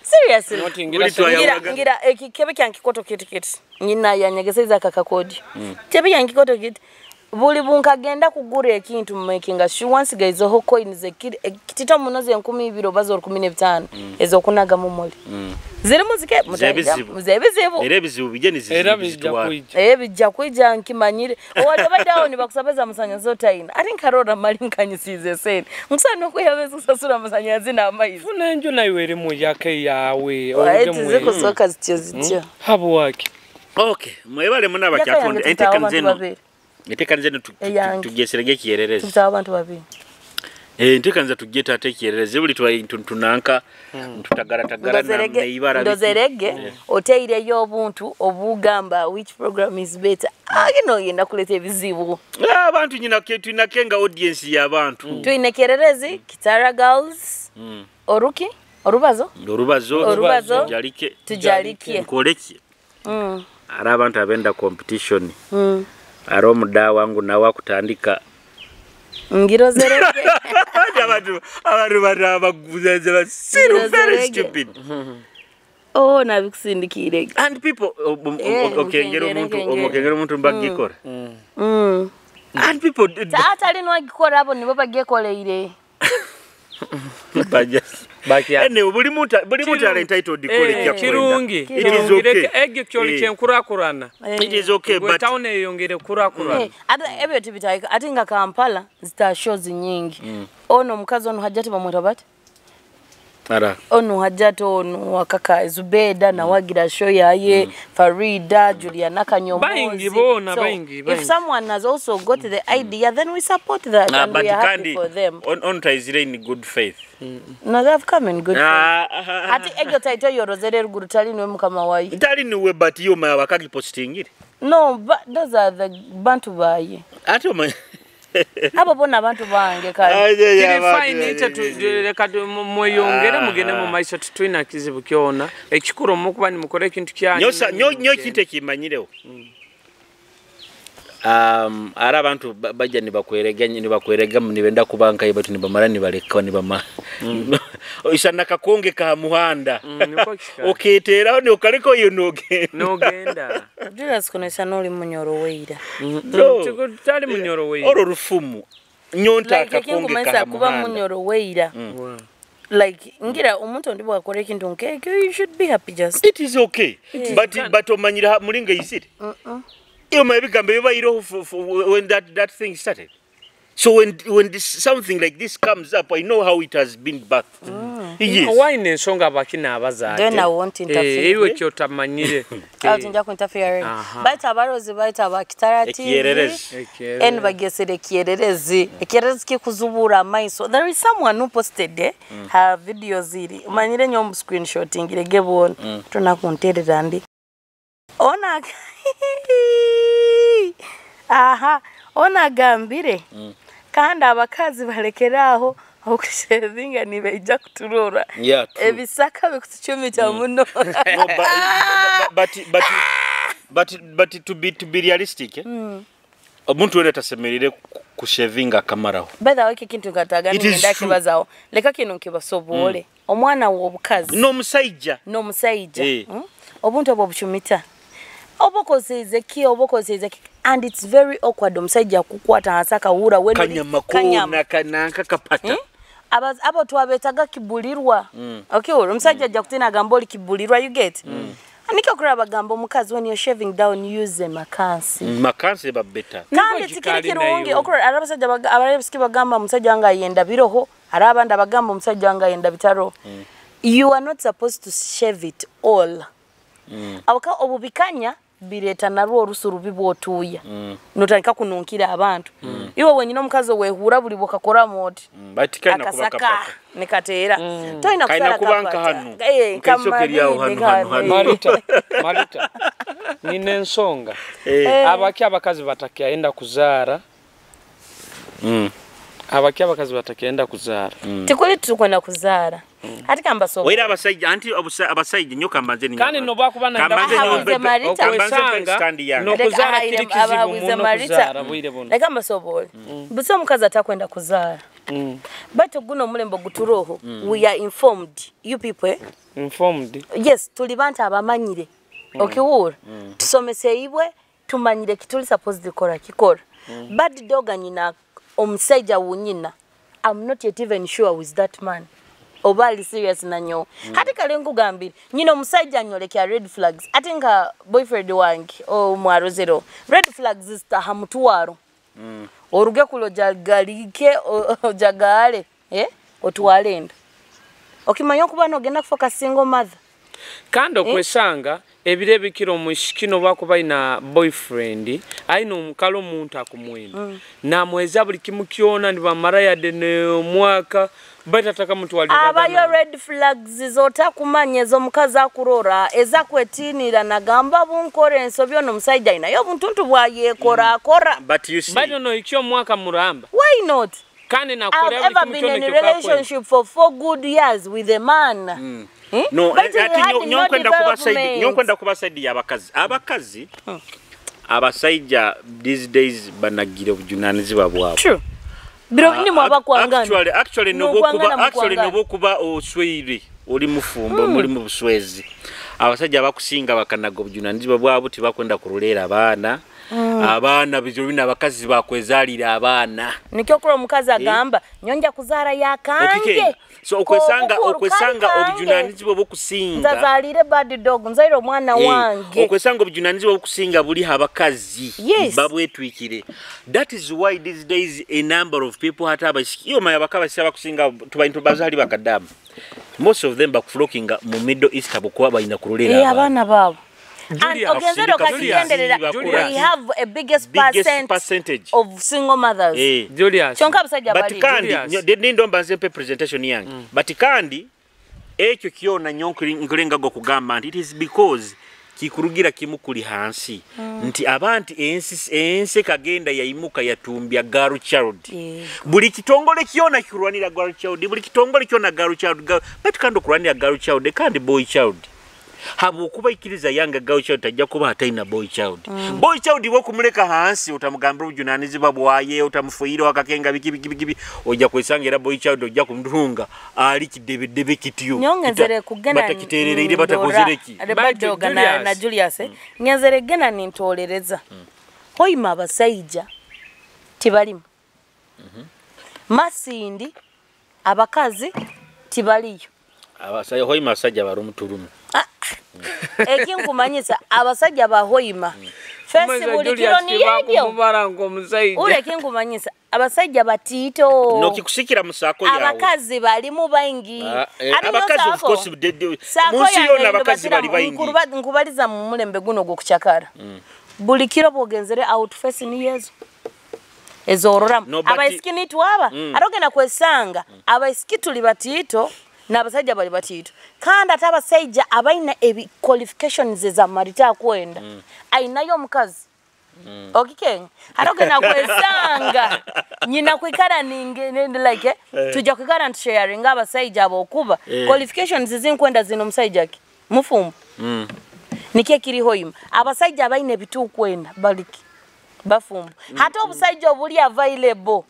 Seriously. Noti Buli ngira twayawulaga- Ngira, ngira, ekikebe kyange kikoto kiti kiti. Nyina yanyegeseize aka kakodi. Kikebe kyange kikoto kiti. Buli bu nkagenda kugura ekintu, makinga sure nsigaizeho coins ekiri, ekitito muno z'enkumi ibiri oba z'orukumi n'ebitaano ez'okunaga mu muli. Zirimu zike-, Z'ebizibu. Z'ebizibu. Era ebizibu bijja nizi- Era nizi- bijja nizitwara. Kwija. Eh, bijja kwija, nkimanyire. Owali obadde awo nibakusaba za masanyazi otaina. Ati nkarora mali nkanyisiize esente. Nkusaana okweyabeza kusasura amasanyazi n'amaizi. Funa enju nayo erimu yake yaawe. Waye tizikusoka zityo zityo. Habwaki? Okay, mwebale muno Yaka yange abakyatunda. tutaho Entekaniza abantu eno, babiri. Entekaniza eno tu- tu- tu- Eyange. Tugyeserege ekyererezi. Tutaho abantu babiri. Eh, entekaniza tugyeta ate ekyererezi. Buli twa- tu- tunanka, tutagaratagara na Ndozerege, na ibara biti. Ndozerege, oteireyo obuntu obugamba which program is better. Agi noyenda kuleta ebizibu. Ah, abantu nyina ke- twina kenga audience y'abantu. Twine Kyererezi, Kitara Girls, Oruki, Orubazo, Orubazo. Orubazo. Tujalike. Tujalike. Nkoleki? Ari abantu abenda competition. Ari omudawa wangu nawe akutandika. Ngirozerege. Abantu abantu bana baguzaze basiru very Ngirozerege. Stupid. Oh, nabikusindikire. And people o- o- o- Eh, okengera nkengere, omuntu nkengere. Omukengera omuntu mbagikora. Mm. And people d- d- Atali nwagikora, abo nibo bagyekoleire. Baja- Bakya. Anyway, buli muntu buli muntu are entitled kukora Eh, ekyakwenda. Kirungi. It is okay. Egyo kyoli Eh. Kyenkurakurana. It is okay, Gwe but town eyongere kurakurana. Eh, ate ebyo tibitaika. Ate nga Kampala zita shows nyingi. Ono omukazi ono hajja tibamweta bati? Ara. Onu hajati onu wakaka Zubeda na wagira show yaye, Farida, Juliana Kanyomozi. Baingi bona, baingi, If baingi. Someone has also got the idea, then we support that Ah, and but we are happy kandi for them. on on taizire in good faith. No, they have come in good faith. Ah, ah, ah. Ati egyo title yorozere ruguru tali niwe mukama wayo. Ntali niwe, but yo maya wakagipostingire. No, but those are the bantu baye. Ati oma Abo bona abantu bange kale. Aje ya Kiri bantu, fine, ya, itwe ya, tu- reka tu- mu- mweyongere mugende mu maiso, titwina kizibu kyona. Ekikuru omu kuba nimukoreki nti kyanyu. Nyosa nyo mweyongere. Nyo kintu ekimanyireho. Um, ara abantu ba- bajja nibakwerega nibakwerega nibenda kuba nkayo batu nibamara nibaleka nibama. Isana kakonge ka muhanda. Mm, niko kika. Oketeraho nokaleka oyo nogenda. Nogenda. Julius kuno isana oli munyoro weira. No. Tali munyoro weira. Oro rufumu. Nyo ntaka Like konge ekinkumanyisa ka kuba muhanda. Munyoro weira. Wow. Like ngira omuntu ndi bwakora ekintu nkekyo, you should be happy just. It is okay. But but omanyireho mulinga izire. Iyo ma ebigambo bibaireho f- f- when that that thing started. So when when this something like this comes up, I know how it has been birthed. Yes. Wine ensonga abakina abazaate. Then I won't interfere. Eh, iwe kyotamanyire. Aho tinja kuinterfere. Baitu abarozi baitu aba Kitara T V. Ekyererezi. Ekyererezi. Enu bagesera ekyererezi. Ekyererezi kikuzubura amaiso. There is someone who posted eh, her videos iri. Manyire nyo mbu screenshotingire ge bona. Tuna kunterera ndi. Ona Aha, ona agambire. Kandi abakazi balekere aho okushevinga nibaija kuturora. Yeah, true. Ebisaka bikutucumita muno. No, but, but, but, but, but, but to be to be realistic, eh? Omuntu wena tasemerire ku- kushevinga akamaraho. By the way, eki kintu nkataga It is ningenda true. Kibazaho. Leka kinu nkibasobole. Omwana w'obukazi. N'omusaija. N'omusaija. Eh. Mm? Obuntu obu obucumita. Oba okozeize ki, oba okozeize ki. And it's very awkward omusaija kukwata hansi akahura wena oli Kanyama kona, kananka kapata. Eh? Aba- abo twabetaga kibulirwa. Okay, omusajja ajja kutina agamba oli kibulirwa, you get? Nikyo kuraba bagamba omukazi when you're shaving down use makansi. Mm, makansi eba better. Kandi Niko tikiri kikali kirungi nayo. Okurora arabasajja baga- abarabisiki bagamba omusajja wange ayenda biroho, hari abandi abagamba omusajja wange ayenda bitaroho. You are not supposed to shave it all. Abaga obubikanya bireta narwo orusu rubi bwotuya. Notandika kununkira abantu. Iwe wenyine omukazi owehura buli bwokakoramu oti. But kaina kuba Akasaka kapata. Nikateera. Toyina Kaina kusara kuba nka kapata. Hanu. Eh, Nka isoke lyaho kamanyi, hanu, hanu, hanu. Marita, Marita, nina ensonga. Abaki abakazi batakyayenda kuzaara? Mm. Habwaki abakazi batakenda kuzaara? Tikuli tukwenda kuzaara. Hati kambasobole. Oira abasaija, anti obusa-, abasaija, nyowe kambanze ni-, Kandi nobu akuba na kambanze Ahabuze nyombe-, Marita. Kambanze mpe Okwesanga stand yange. N'okuzaara Leka kiri ahaire kizibu abahabuze muno Marita. Kuzaara bwire bunu. Leka mbasobole. Busa omukazi atakwenda kuzaara. Baitu guno omulembe oguturoho, we are informed. You people, eh? Informed. Yes, tuli bantu abamanyire. Okihurra? Tusomeseibwe, tumanyire eki tuli supposed kukora, kikora. Bad dog anyina omusaija wunyina. I'm not yet even sure with that man. Oba ali serious na nyowe. Hati kale nkugambire, nyina omusaija anyolekya red flags. Ati nka boyfriend wange, omwarozero. Red flags zitaha mutwaro. Oruge kuli ojagalike, o-, ojagale, eh? Otwale enda. Okimanya okuba nogenda kufoka single mother. Kandi Eh? okwesanga, ebiro ebikira omwisiki nobu akuba aina boyfriend, aina omukali omuntu akumwenda. Namuheza buli kimu kyona, nibamara yade n'omwaka, baitu atakamutwalira Abayo gana. Red flags zotakumanya ez'omukazi akurora, ezakwetiinira, nagamba, "Bunkora ensobi, onu omusaija ainayo obuntuntu bwayekora, akora." But you see, Baitu nohikya omwaka muramba. Why not? Kandi I've nakukolera buli ever kimu been kyona in a ekyo kakwenda. Relationship for four good years with a man. Eh? No, But eh, he ati had nyo-, no nyo nkwenda kuba side, nyo development. Nkwenda kuba side y'abakazi. Abakazi, abasaija these days banagire obujunaanizibwa bwabo. True. Biro Ah, binu mwaba ac-, kwangana. Actually, actually, N'okwangana nobu okuba, actually, mukwangana. Nobu okuba osweire, oli mufumbo, muli mu buswezi. Abasaija abakusinga bakanaga obujunaanizibwa bwabo, tibakwenda kuroleera abaana. Abaana, biro binu abakazi bakwezaalira abaana. Nikyo kuli omukazi Eh? agamba, "Nyowe nja kuzaara ya kange." Okikenge. So, okwesanga, K'obukuru okwesanga kali kange. Obujunaanizibwa bw'okusinga. Nzazaaliire bad dog, nzaire omwana Eh, wange. Okwesanga obujunaanizibwa bw'okusinga buli ha bakazi. Yes. Babwetwikire. That is why these days a number of people, hati abaisiki, iyo manya bakaba abaisiki abakusinga, tubaire nitubaza hali bakadamu. Most of them bakuflockinga mu Middle East habwokuba baina kurolera Eh, abaana. Abaana baabo. And Julius, ogenzere Julius, okakigenderera, Julius. We have a biggest Biggest percent percentage. Of single mothers. Eh. Julius. Kyonka abasajja But bali. Kandi, Julius. Nyo-, de-, nindo mbanze mpe presentation yange. But kandi, ekyo kyona nyo nkuli-, nkulengaga okugamba nti it is because kikurugira kimu kuli hansi. Nti abantu ensi, ensi ekagenda yaimuka yatumbya girl child. Yego. Buli kitongole kyona kikurwanira girl child, buli kitongole kyona girl child, girl, baitu kandi okurwanira girl child, kandi boy child. Habwokuba ikiriza young girl child tajja kuba hataina boy child. Boy child iwe okumuleka hansi, otamugambira obujunaanizibwa bwaye, otamufoireho akakenga biki, biki, biki, biki, ojja kwesanga era boy child ojja kumutunga ali kidebedebe kityo. Nyowe ngenzere Kita-, kugenda batakiteerereire, ndora batakozere ki? Rebecca Baitu Doga na, Julius. Na Julius, eh? Ngenzere kugenda nintolereza. Hoima abasaija tibalimu. Masindi, abakazi tibaliyo. Abasajja, Hoima abasajja barumu turumu. Ah, eki nkumanyisa, abasajja ba Hoima, Facebook Julius niyo egyo. Tibakumubara nk'omusaija. Ule eki nkumanyisa, abasajja batiito. Nokikusikira mu saako yaawe. Abakazi balimu baingi. Ah, eh, ati nyo abakazi, of saako. Course, de-, de-, saako mu nsi yange yoona abakazi bali baingi. Nkuruba-, nkubaliza mu mulembe guno ogw'okucakara. Buli kiro bwogenzere out face niyo ezo. Ezororamu. No, but abaisiki nitwe aba, arogenda kwesanga, abaisiki tuli batiito, n'abasajja bali batiito. Kandi ate abasaija abaina ebi qualifications eza Marita akwenda, ainayo omukazi. Okikenge? Arogenda kwesanga, nyina kwikara ninge, ninge, like, eh, tujja kwikara ntusharinga abasaija abokuba, qualifications zinkwenda zinu omusaija ki? Mufumbo. Nikyo ekiri Hoima. Abasaija abaine ebitukwenda, baliki? Bafumbo. Hati obusaija obuli available,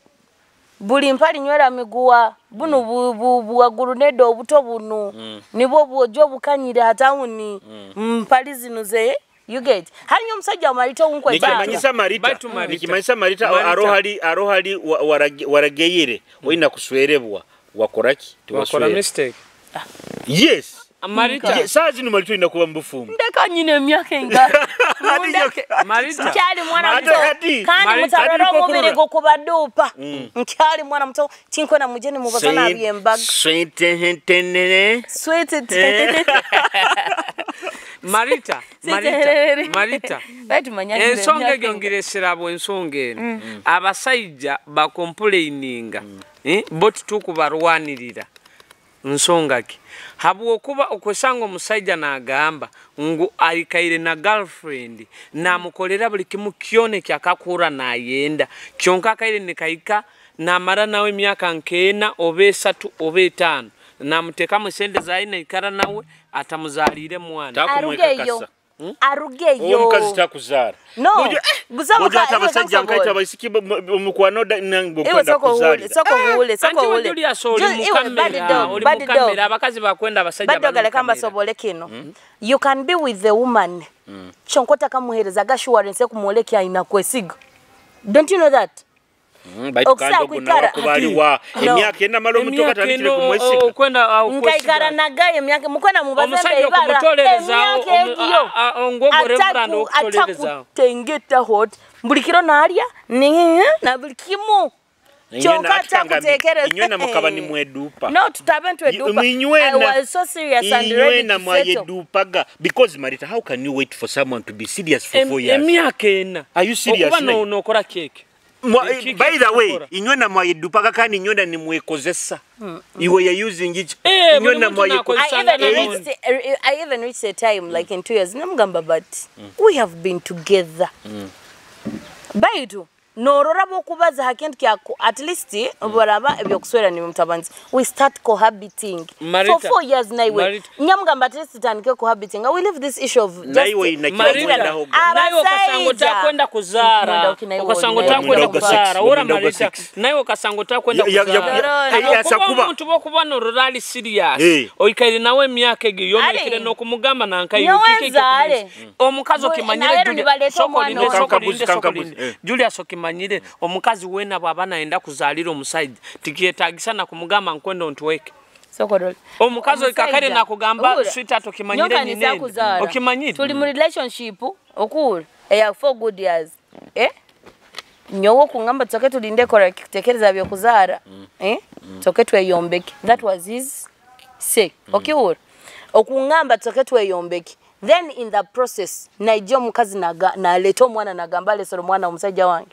buli mpali nywera miguwa, bunu bu-, bu-, bwa guruneda obuto bunu, nibwo bwojo obukanyire ha town, mpali zinu ze, you get? Hali nyo omusaija wa Marita ounkwenda. Nikimanyisa Marita. Baitu Marita. Nikimanyisa Marita, Marita. Aroho hali, aroho hali wa-, warage-, warageyire, oina kuswerebwa. Wakora ki? Wakora mistake. Yes. Marita. Ye-, saaha zinu Marita oina kuba mu bufumbo. Ndeka nyine emyaka enga-, Marita. Nkyali mwana muto. Ate hati, kandi Marita, mutarora hati omubiri gwokubadupa. Nkyali mwana muto, tinkwenda mujeni mubaza nabi embaga. Sweet, sweet, tenere. Sweet, tenere. Marita, Marita, Marita. Baitu manya nyine emyaka enga-, ensonga egyo ngiresera abo ensonga enu. Abasaija bakomplaininga. Eh, bo titukubarwanirira. Nsonga ki? Habwokuba okwesanga omusaija nagamba ngu aikaire na girlfriend, namukolera buli kimu kyona ekyakakurra nayenda, kyonka akaire nikahika, Namara nawe emyaka nk'ena oba esatu oba etaano, namutekamu esente zaye, naikara nawe, atamuzaliire mwana. Takumwekakasa. Arugeyo. Hmm? Arugeyo. Omukazi takuzaara. No. Bojo, eh, gusa bojo muka-, ati iwe abasajja nkaita abaisiki bo-, bo-, omukwano da-, nange iwe okwenda soko kuzaarira. Hule, soko hule, soko hule. Anti we Julius oli mu kamera, bad dog, oli mu kamera, abakazi bakwenda abasajja bad dog, abali mu kamera. Leka mbasobole kinu. Hmm? You can be with the woman. Hmm. Kyonka otakamuheereza assurance ekumwoleka aina kwesiga. Don't you know that? Mm, baitu kandi ogu nawe akuba ali wa emyaka ena mara omuntu okatandikire kumwesiga. Emyaka eno, o-, okwenda, a, okwesiga. Nkaikara nagayo emyaka, mukwenda mubaze omusajja ibara, okumutolereza, emyaka omu-, egiyo. A, a, a, ngu ogu Reverend ataku-, okutolereza. Atakutengeta hot. Buli kiro nalya, ni, na buli kimu. Kyonka atakutekereza. Inywe na mukaba nimwedupa. No, tutabe ntwedupa. Inywe na, I was so serious and ready to settle. Inywe na mwayedupaga. Because, Marita, how can you wait for someone to be serious for four years? Em-, emyaka ena. Are you serious, okuba no-, nokora keke. Mwa-, by the way, inywe na mwayedupaga kandi inywe na nimwekozesa. Mm, mm. Iwe ya using iki? Eh, inywe na mwayekozesa. I even reached, I even reached a time, like, in two years, namugamba, but we have been together. Mm. Baitu, norora bw'okubaza ha kintu kyaku, at least, obu baraba ebyokuswera nimutabanza. We start cohabiting. Marita, for four years naiwe. Marita. Nyamugamba, at least tutandike cohabiting. We leave this issue of just naiwe ina Marita, kibazo ndahoga. Naiwe okasanga otakwenda kuzaara. Mwenda oki naiwe? Okasanga otakwenda kuzaara. Ora Marita, naiwe okasanga otakwenda kuzaara. Ya, ya, ya, ya, ya, ya, kuba omuntu bw'okuba norora ali serious. Eh. Oikaire nawe emyaka egi, yona oikire n'okumugamba nanka iwe, kiki ekyokumanyisa? Omukazi okimanyire, Julius, sokolinde, sokolinde, sokolinde. Julius, okimanyire, omukazi weena bw'aba nayenda kuzaalira omusaija, tikyetaagisa na kumugamba, "Nkwenda ontweke." Sokorole. Omukazi oikakare nakugamba, "Sweetheart, okimanyire nyine enda." Okimanyire? Tuli mu relationship, okuhurra, eya four good years. Eh? Nyowe okungamba tusoke tulinde kora kutekereza byokuzaara, eh? Tusoke tweyombeke. That was his say. Okihurra? Okungamba tusoke tweyombeke. Then in the process, naija omukazi naga-, naleeta omwana nagamba, "Alesere omwana w'omusaija wange."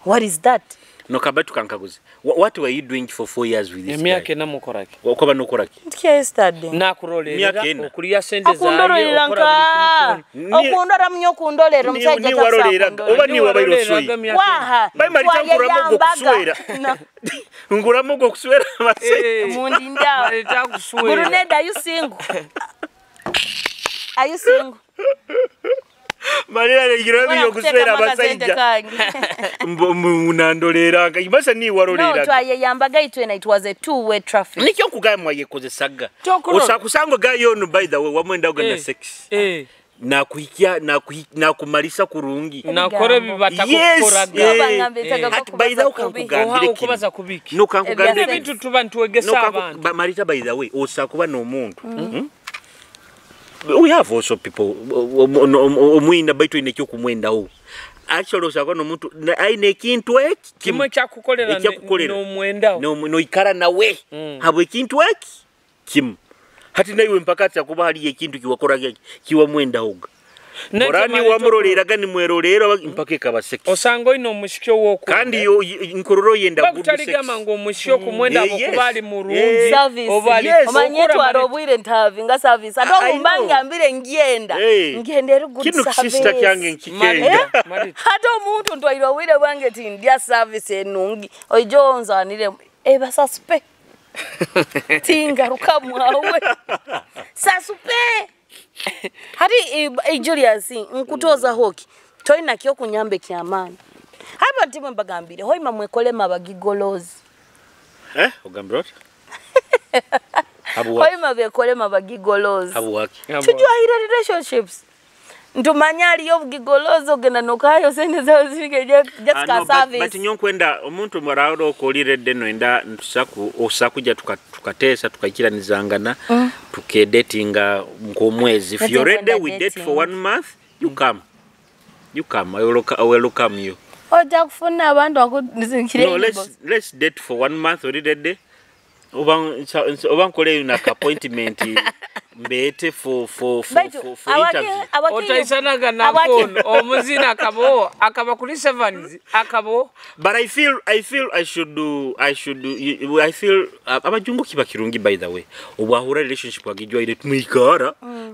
What is that? No, kabaitu kankaguze. Wha-, what were you doing for four years with this guy? Emyaka ena mukora ki? Okaba nokora ki? Nti kya study. Nakurolerera, emyaka ena. Okulya sente zayo, okora buli kimu kyona. Akundorera nka, okundora munyo okundorera, omusaija takusa akundorera. Oba niwe wabaire osoyi. Waha? Bai mali tankuramu ogwo kuswera. Nkuramu ogwo kuswera abasaija. Eh, mundinda. Mali takuswera. Guruneda, are you single? Are you single? Malira, legirwa byo kuswera abasajja. Mbu, mbu, nandolera, ibasa ni warolera. No, twayeyambaga itwe na it was a two-way traffic. Nikyo nkugamba mwayekozesaga. Osakusanga gayo ono, by the way, wamwenda ogana sex. Eh. Nakuhikya, nakuhi-, nakumalisa kurungi. Nakora ebi batakukoraga. Yes, eh. Hati, by the way, kankugambire kinu. Okubaza kubiki? No, kankugambire kinu. Ebintu tuba nitwegesa abantu. Marita, by the way, osakuba n'omuntu. Hmm? We have also people, o-, o-, o-, o-, omwina baitu oine ekyokumwendaho. Actually, osanga n'omuntu, na-, aine ekintu eki, kimu ekyakukolera, ekyakukolera. N'omwendaho. N'omu-, noikara nawe. Mm. Habw'ekintu eki, kimu. Hati naiwe mpaka hati hakuba haliyo ekintu kiwakoraga eki, kiwamwendahoga. Borani wamuroleraga nimwerolera, mpaka ekaba sex. Osanga oine omuhiki ow'okunda. Kandi yo, y-, nkurora oyenda good sex. Bakutaligamba ngu omuhiki okumwenda habwokuba ali murungi, oba ali. Yes. Service. Yes. Omanye twara obwire ntahabinga service. Ate obu mba ngambire ngyenda, ngenda eri good service. Kinu sister kyange nkikenda. Hati omuntu ntwaire obwire bwange tindya service enungi. Oije onzanire eba sasupe. Tingarukamu awe. Sasupe. Hati, i, i, Julius, nkutozaho ki? Toina kyokunyamba eky'amaani. Hati bantu imwe mbagambire, Hoima mwekolemu abagigolozi. Eh? Ogambire oti? Habwaki? Hoima bekolemu abagigolozi. Habwaki? Tujwahire relationships. Ntumanya haliyo obugigolozi, ogenda nokahayo sente zawe zibike just, just ka service. Ah, no, but, but nyowe nkwenda omuntu mwarahura okoli ready noyenda ntusaku, osakuja tuka-, tukateesa, tukaikiranizangana, tukedatinga nk'omwezi. If you're ready, we date for one month, you come. You come, I will, I welcome you. Oja kufuna abantu baku-, no, let's, let's date for one month, oli ready? Oba nsa-, nsa-, oba nkoleyo na ka appointment. Mbete for, for, for, Baitu, for, for abake-, interview. Abake-, Otaisanaga na abake- kono, omuzina akabaho, akaba kuli Sevens, akabaho. But I feel, I feel I should do, I should do, you, I feel, uh, abajungu kiba kirungi, by the way. Obwahura relationship agijwaire, tumwikara,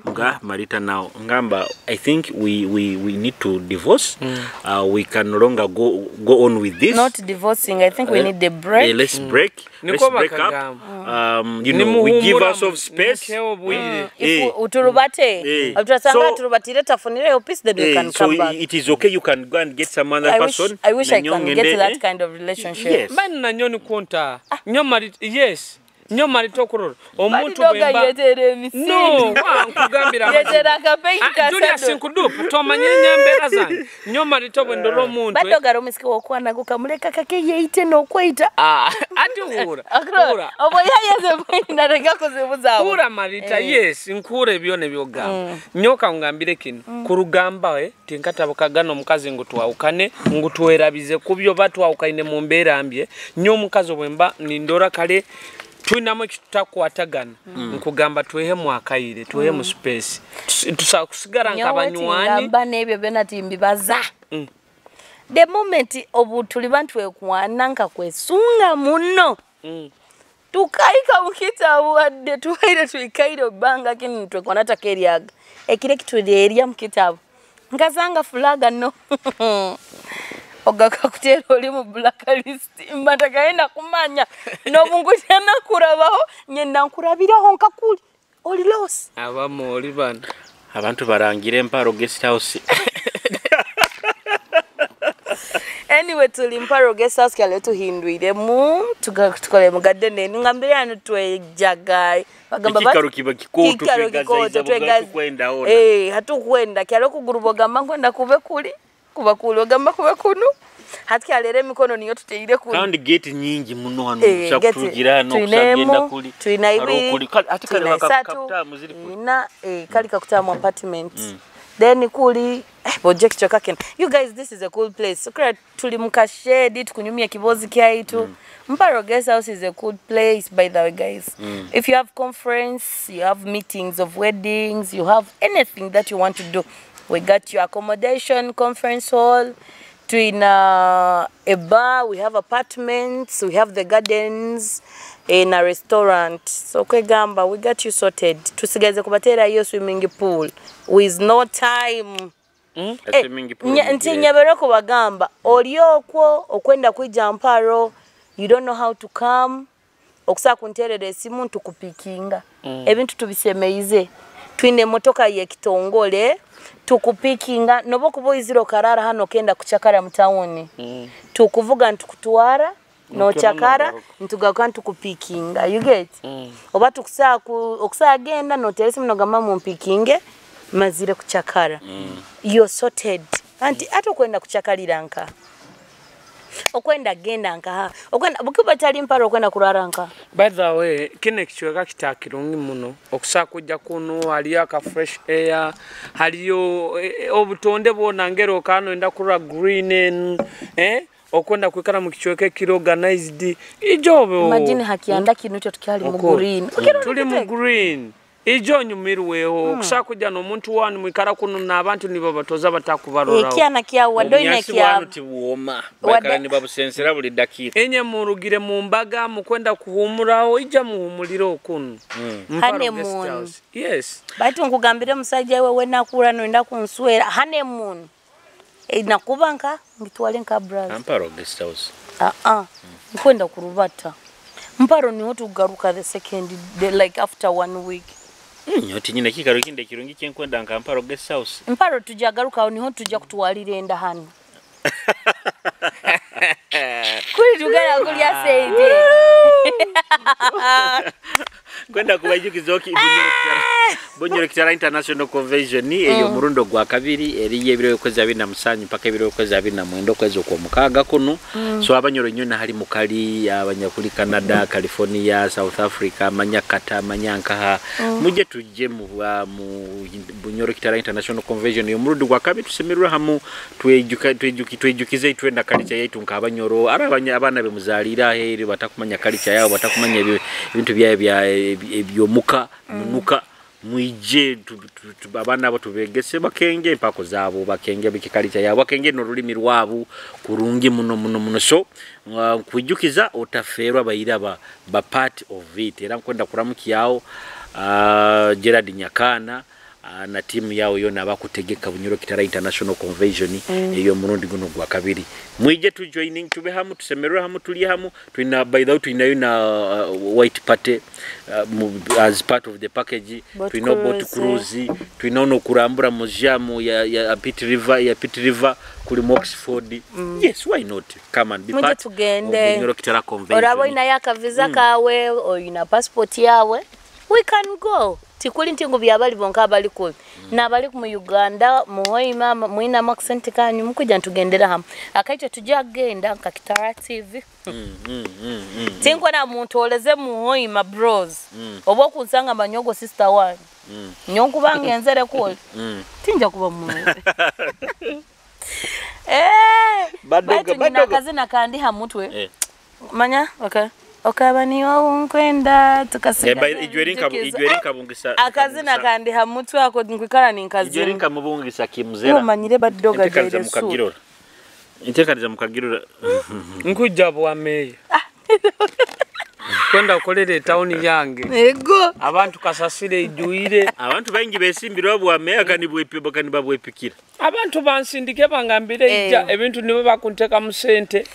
nga Marita now, ngamba, I think we, we, we need to divorce. Uh, we can no longer go, go on with this. Not divorcing, I think we Uh, need a break. eh, let's break. Niko Let's break up. bakagamba. Um, you know, we give Nimuhumura, ourselves space. muteho obwire. If Eh. u-, uturubate, Eh. uturasanga So, aturubatire, tafunireyo peace, then we eh, can so come i-, back. it is okay, you can go and get some other I wish, person. I wish I Nanyo can ngende, get that eh? kind of relationship. Yes. Bani nanyo nikunta. Nyo mali, yes. Nyo mali tokurora. Omuntu Bali doga bwemba yetera emisiri. No, wa, nkugambira amazima. Yetera akapeiki Ah, ka Julius Sado. Nkudupu, tomanya enyambera zange. Nyo mali to bwendora omuntu. Bado garo musiki wokwana gukamuleka kake yeite nokwaita. Ah, ati hura. Akro, Hura. obo yayeze point nareka kuzibuza abo. Hura Marita, Eh. yes, nkure byona byogamba. Mm. Nyoka ngambire kinu. Kurugamba, eh, tinkatabukaga n'omukazi ngu twahukane, ngu twerabize kubyo, batwahukaine mu mbeera mbi. Nyo omukazi obwemba nindora kale, twinamu eki tutakwatagana. Nkugamba twehemu akaire, twehemu space. Tus-, tusa kusigara nka Nyowe banywani. tingamba n'ebyo byona timbibaza. Mm. The moment obu tuli bantu twekwana nka kwesunga muno. Mm. Tukahika mu kitabu wadde tubaire twikaire ebbanga kinu nitwekwana takeryaga. Ekiro eki tulirya mu kitabu. Nkasanga fulaga no. Ogaka kuteera oli mu blacklist. Mba ntagenda kumanya. N'obu ngujya nakurabaho, nyenda nkurabiraho nka kuli. Oli loss. Abamu oli bana. Abantu barangire Mparo Guest House. Anyway, tuli Mparo Guest House, kyalo tuhindwiremu, tuga-, tukole mu garden enu, ngambire hanu twejaga. Bagamba bati, Ekikaro kiba kikooto, kikaro twegazaiza kikooto, bugatu twegaz-, kwenda hona. Eh, hatukwenda, kyalo kuguru bogamba nkwenda kube kuli. Kuba kuli, ogamba kube kunu. Hati kyaleero emikono niyo tuteire kunu. Kandi gate nyingi muno hanu, Eh, kusa gate kutugira hanu, kusa twinemu, genda kuli, twina haroho ibiri, kuli. Kali, ati kali twina baka-, isatu, kakutamu ziri kuli. Ina, eh, kali kakutamu apartment. Mm. Then kuli, eh, project kyoka kinu. You guys, this is a cool place. Okra tuli mu ka shade, tukunyumya ekiboozi kyaitu. Mm. Mparo Guest House is a good place, by the way, guys. Mm. If you have conference, you have meetings of weddings, you have anything that you want to do, we got your accommodation, conference hall, twina a bar, we have apartments, we have the gardens, in a restaurant. So kwegamba, we got you sorted. Tusigaze kubaterayo swimming pool with no time. Mm? Eh, Swimming pool nya-, nti nyebere kubagamba, oli okwo, okwenda kwija Mparo, you don't know how to come, okusa kunterera esimu, ntukupikinga. Mm. Ebintu tubisemeize. Twine emotoka y'ekitongole, tukupikinga. Nobu okuba oizire okaraara hanu okenda kucakara mu tauni, Mm. tukuvuga ntukutwara, nocakara, nitugaruka nitukupikinga. You get? Mm. Oba tukusa-, ku-, okusa agenda, notera esimu, nogamba mumpikinge, mazire kucakara. Mm. You're sorted. Anti, ati okwenda kucakalira nka? Okwenda genda nkaha? Okwenda, bukiba tali Mparo okwenda kurara nka? By the way, kinu ekicweka kitakirungi muno. Okusa kujja kunu, haliyo aka fresh air, haliyo, eh, eh, obutonde bwona ngero kano enda kurora green, eh? Okwenda kwikara mu kicweka ekiri organized, ija obe o-, Imagine ha kyanda kinu kyo tukyali mu Oko-, green. Tuli mu green. Ija onyumirweho. Mm. Kusa kujja n'omuntu wanu mwikara kunu n'abantu nibo batoza batakubaroraho. Eh, kyana kyawe, wadoine Obunyasi kya- bwanu tibwoma. Wada- Baikara nibabusensera buli dakiika. Enye murugire mu mbaga, mukwenda kuhumuraho, ija muhumulire okunu. Mm. Mparo Honeymoon. Guest House. Yes. Baitu nkugambire musaija iwe, we nakura noyenda kunswera. Honeymoon. Eina kuba nka, ngitwale nka Braz. Kampala Guest House. Ah, ah. Nkwenda kurubata. Mparo niho tugaruka the second day, like, after one week. Mm, oti nyine ekikaro kindi ekirungi kyenkwenda nka Mparo Guest House. Mparo tujya garuka, aho niho tujya kutwalira enda hanu. Kuli tugenda kulya sente. Kwenda kubaijukiza oki, Bunyoro Kitara, Bunyoro Kitara International Convention, eyo murundi ogwa kabiri, eriyo ebiro by'okwezi abiri na musanju mpaka ebiro by'okwezi abiri na mwenda okwezi okw'omukaaga kunu. So, Abanyoro inywe nahali mukali, Abanyakuli Canada, California, South Africa, manya Qatar, manya nkaha. Muje tujje mu, ah, mu Bunyoro Kitara International Convention, eyo murundi gwa kabiri, tusemererwe hamu, twejuka-, twejuki-, twejukize itwe na culture yaitu nk'Abanyoro. Ara abanya-, abaana be muzaliire aheeru, batakumanya culture yabo, batakumanya ebyo, ebintu byayo bya, ebi-, ebyomuka, munuka. Mwije, tu, tu, tu, abaana abo tubegese, bakenge empaako zaabo, bakenge biki culture yaabo, bakenge n'orulimi rwabo kurungi muno, muno, muno. So, uh, nkwijukiza, otafeerwa baira ba, ba part of it. Era nkwenda kuramukyaho, uh, Gerard Nyakaana, uh, na tiimu yawe yoona abakutegeka Bunyoro Kitara International Convention, mm, ey'omurundi gunu gwa kabiri. Mwije tujoining, tube hamu, tusemererwe hamu, tulye hamu. Twina, by the way, twinayo na, uh, White Party, uh, mu, as part of the package. Boat twina boat cruise, cruise, twina ono kurambura museum ya, ya, ya Pitt River, ya Pitt River, kuli mu Oxford. Mm. Yes, why not? Come and be part of Bunyoro Kitara Convention. Oraba oinayo akaviza, mm, kaawe, oyina passport yaawe, we can go. Tikuli nti ngu byabali bonka abali kubi. Mm. N'abali mu Uganda, mu Hoima, mwinamu akasente kanyu, mukwija nitugendera hamu. Akaitwe tugya kugenda nka Kitara T V. Mm, mm, mm, mm, mm. Tinkwenda muntu oleze mu Hoima, bros. Mm. Obu okunsanga manya ogwo sister wanyu. Mm. Nyowe nkuba ngenzere kuli. Mm. Tinja kuba mu Eh, Badoga, baitu nyina Badoga. Akazina kandi ha mutwe. Eh. Manya, okay. Okaba niwe ou nkwenda, tukasiga. Eh, ijwe linka, ijwe linka bungisa, akazina kandi ha mutwe ako nkwikara ninkazina. Ijwe linka mubungisa kimuzera. Omanyire Badoga. Ntekaniza mukagirora. Ntekaniza mukagirora. Nkwija bwa meeya. Kwenda kukolera etauni yange. Ego. Abantu kasasiro ijwire. Abantu baingi besimbirwe bwa meeya, kandi bwepi-, kandi babwepikira. Abantu bansindike bangambire, eh, ija, ebintu nibo bakuntekamu sente.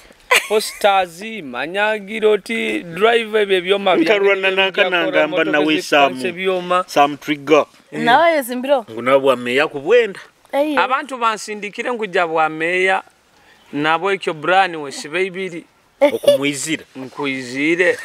Posters, manya gira oti drive ebyo ebyoma byange. Nkarwana nanka nangamba nawe Sam. Ebyoma. Sam Trigger. Nawe yesimbirwe? Ngu nawe bwa meeya kubwenda. Abantu bansindikire ngu ija bwa meeya, nabwekyo Brian wesiba ibiri. Okumwizira. Nkwizire.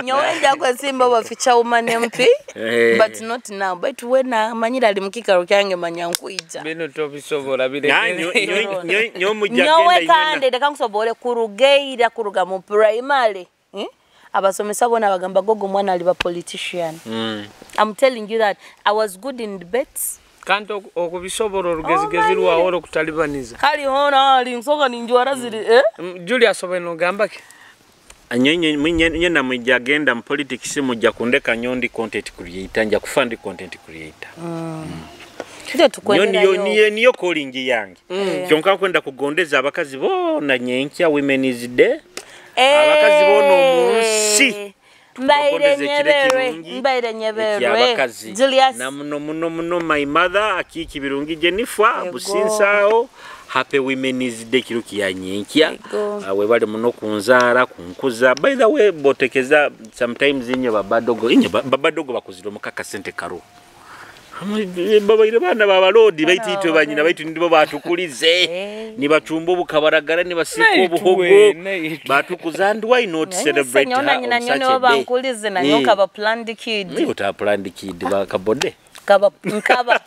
Nyowe nja kwesimba oba future woman M P, eh, but not now. Baitu we namanyire ali mu kiikaro kyange, manya nkwija. Binu tobisobora, birekere. Nyowe kandi, leka nkusobore, kuruga ira, kuruga mu primary, eh? Abasomesa boona bagambaga, "Ogu omwana aliba politician." Mm. I'm telling you that. I was good in debates. Kandi oku-, okubisobora orugezigezi rwawe orukutalibaniza. Kali hoona ali nsoga ninjwara ziri, eh? Mm, Julie asoboire nogamba ki? Nyowe, nyowe, nyowe, nyowe namwija agenda mu politics, muija kundeka nyowe ndi content creator, nja kufa ndi content creator. Mm. Nyowe niyo, niyo, niyo calling yange. Mm. Kyonka nkwenda kugondeza abakazi boona nyenkya, Women's Day. Abakazi boona omu nsi. Mbaire nyebere, mbaire nyebere. Julius. Na muno, muno, muno, my mother, Akiiki Birungi Jennifer, Businsaho, Happy Women's Day, kiro kya nyenkya. Ah, webale muno kunzaara, kunkuza. By the way, botekeza, sometimes inye babadogo, inye ba-, babadogo bakuzire omu kasente karo. Babaire baana ba baloodi, baitu itwe banyina baitu nibo batukulize. Eh. Nibacumba obukabaragara, nibasiika obuhogo. Batukuza, and why not celebrate her on such a day? Nyowe na nyina nibo bankulize, na nyowe nkaba planned kid. Niwe uta planned kid, ba kabode. Nkaba, nkaba.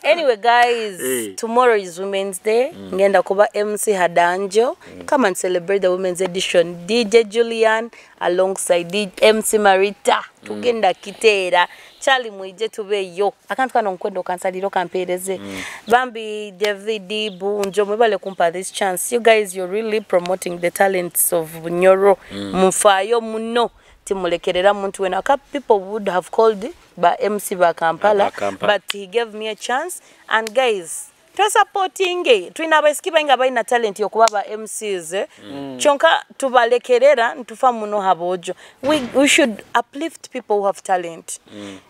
Anyway, guys, tomorrow is Women's Day. Ngenda kuba M C ha Danjo. Come and celebrate the Women's Edition. D J Julian alongside D-, M C Marita. Tugenda kiteera. Charlie, mwije tubeyo. Akantu kanu nkwenda okansalire okampeereze. Bambi David Bunjo, mwebale kumpa this chance. You guys, you're really promoting the talents of Bunyoro. Munfaayo muno. Timulekerera muntu wena. A couple people would have called ba M C ba Kampala, but he gave me a chance. And guys, twesapotinge, twine abaisiki baingi abaine talent y'okuba ba M Cs, eh? Kyonka tubalekerera, nitufa muno habw'ojo. We, we should uplift people who have talent.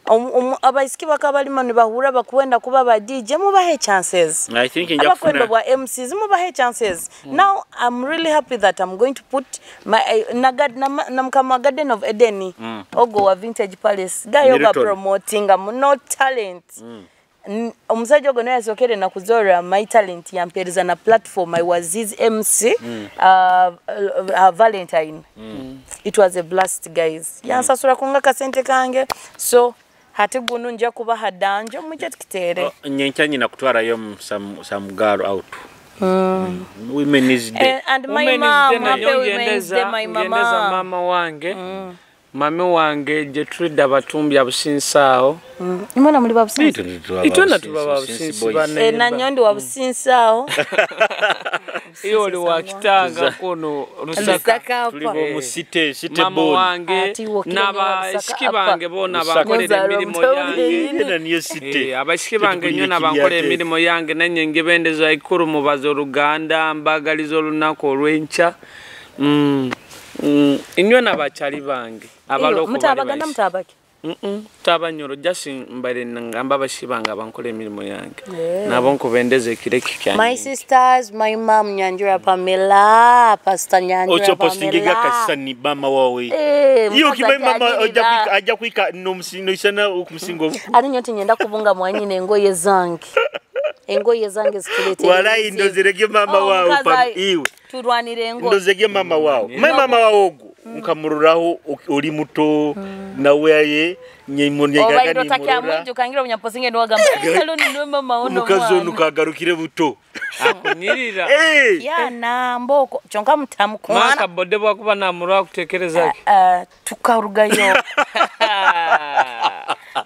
Omu-, omu-, abaisiki bakaba balimu nibahurra bakwenda kuba ba D J, mubahe chances. Abakwenda obwa M Cs, mubahe chances. Now, I'm really happy that I'm going to put my, eh, na gad-, na ma-, na mukama wa Garden of Eden, ogo wa Vintage Palace, guy ogu apromotinga muno talent. N-, omusaija ogu nuwe yasookere nakuzorra my talent, yampeereza na platform. I was his M C, uh, uh, uh, Valentine. It was a blast, guys. Yansasura kunga akasente kange. So, hati gunu nja kuba ha Danjo, mwije tukiteere. Oh, nyenkya nyina kutwarayo mu some, some girl out. Women's Day. Eh, and my mom, happy Women's Day, my mama. Ngendeza, ngendeza mama wange. Mami wange Gertrude Abatumbya Businsi aho. Mm. Imwe na muli ba Businsi? Itwe tuli ba Itwe na Businsi, tuba ba Businsi Businsi boys. Bane. Eh, na nyowe ndi wa Businsi aho. Iwe oli wa Kitanga kono, Lusaka. Lusaka apa. Tuli bo mu city, city Mama born. Wange, Ati iwe okire n'abashiki bange boona Lusaka. Bankolera emirimo yange. Yena niyo city. Eh, abashiki bange nyowe nabankolera emirimo yange, nanye ngibendeza ikuru mubaza Oluganda, mbagaliza olunaku olw'enkya. Mm, mm, inywe n'abakyali bange, Iyo, abalooko bali mutabagana, baife. Mutabaki? Mm-mm, tabanyoro, just mbere ngamba abashiki bange abankora emirimo yange. Eh. Nabo nkubendeza ekiro eki kyange. My sisters, my mom, Nyanjura Pamela, Pastor Nyanjura Ocho postingiga Pamela. Kasisani mama wawe. Eh, iyo kibaye mama ajja kwika, ajja kwika no musino isana okumusinga obuku. Ari nyo tinyenda kubunga mwanyine engoye zange. Engoye zange zituletera. Walayi, ndozerege mama wawe, iwe. Turwanire engoye. Ndozege mama wawe. Mm. Mama wawe ogu, nkamururaho o-, oli muto, nawe aye, nye mo-, nye Oba gaga ndo nimurora. Takyamwijuka, ngira omunyapozinge niwe agamba, "Eh, kale onu niwe mama ono mwana." Mukazi onu kagarukire buto. Akunyirira. Eh. Yana, mboko, kyonka mutamukwana. Maka bode bwakuba namurora kutekereza ki? Ah, ah, tukarugayo.